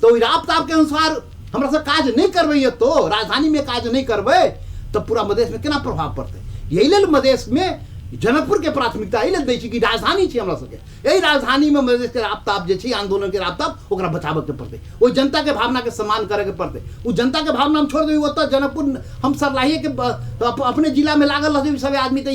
Speaker 2: तो ओहि राप ताप के अनुसार हमरा सब काज नहीं करबै, तो राजधानी में काज नहीं करबै तो पूरा मधेश में केना प्रभाव पड़तै। यही लेल मधेश में जनकपुर के प्राथमिकता एहि लेल दै छी कि राजधानी छै हमरा सबके, एहि राजधानी में मधेश के राप ताप जे छै, आंदोलन के राप ताप, ओकरा बचाबऽ के पड़तै, ओहि जनता के भावना के सम्मान करे के पड़तै। ओ जनता के भावना हम छोड़ देबै ओतऽ जनकपुर, हम सरलाही के अपने जिला में लागल रहतै सब आदमी, तऽ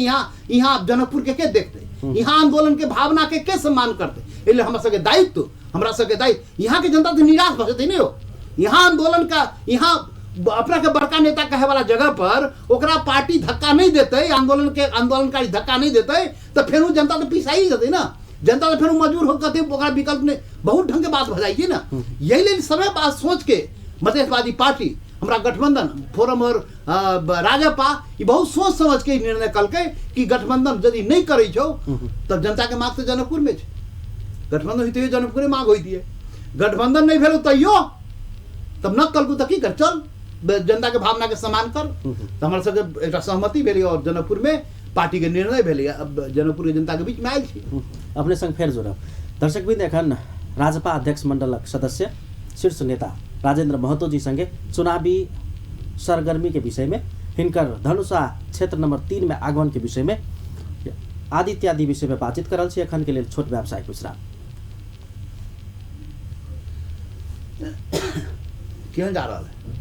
Speaker 2: यहाँ जनकपुर के देखतै, यहाँ आंदोलन के भावना के सम्मान करतै। एहि लेल हमरा सबके दायित्व, हमरा सबके दायित्व, यहाँ के जनता तऽ निराश भऽ जेतै ने यौ। यहाँ आंदोलन का, यहाँ अपना के बड़का नेता कहे वाला जगह पर ओकरा पार्टी धक्का नहीं देते, आंदोलन के आंदोलनकारी धक्का नहीं देते, तो फेर जनता तो पिसाई जेतै ना, जनता तो फेर मजबूर हो कहते ओकरा विकल्प नहीं, बहुत ढंग के बात भऽ जाइ छै ना। यही लेल समय बात सोच के मधेशवादी पार्टी, हमरा गठबंधन फोरम और राजपा ई बहुत सोच समझ के निर्णय कलकै कि गठबंधन यदि नहीं करै छौ तब जनता के मांग तो जनकपुर में छै, गठबंधन होइते जनकपुरे मांग होइतियै, गठबंधन नहीं भेल तैयो तब न कलकू तऽ की कर, चल जनता के भावना के सम्मान कर। तऽ हमरा सबके एकटा सहमति भेलै और जनकपुर में पार्टी के निर्णय भेलै, अब जनकपुर के जनता के बीच में आयल छी।
Speaker 1: अपने संग फेर जुड़ब। दर्शकवृन्द, एखन राजपा अध्यक्ष मंडलक सदस्य शीर्ष नेता राजेंद्र महतो जी संगे चुनावी सरगर्मी के विषय में, हिनकर धनुषा क्षेत्र नंबर 3 में आगमन के विषय में आदि इत्यादि विषय में बातचीत करल छी। एखन के लेल छोट व्यावसायिक विश्राम।
Speaker 2: केहन जा रहल है?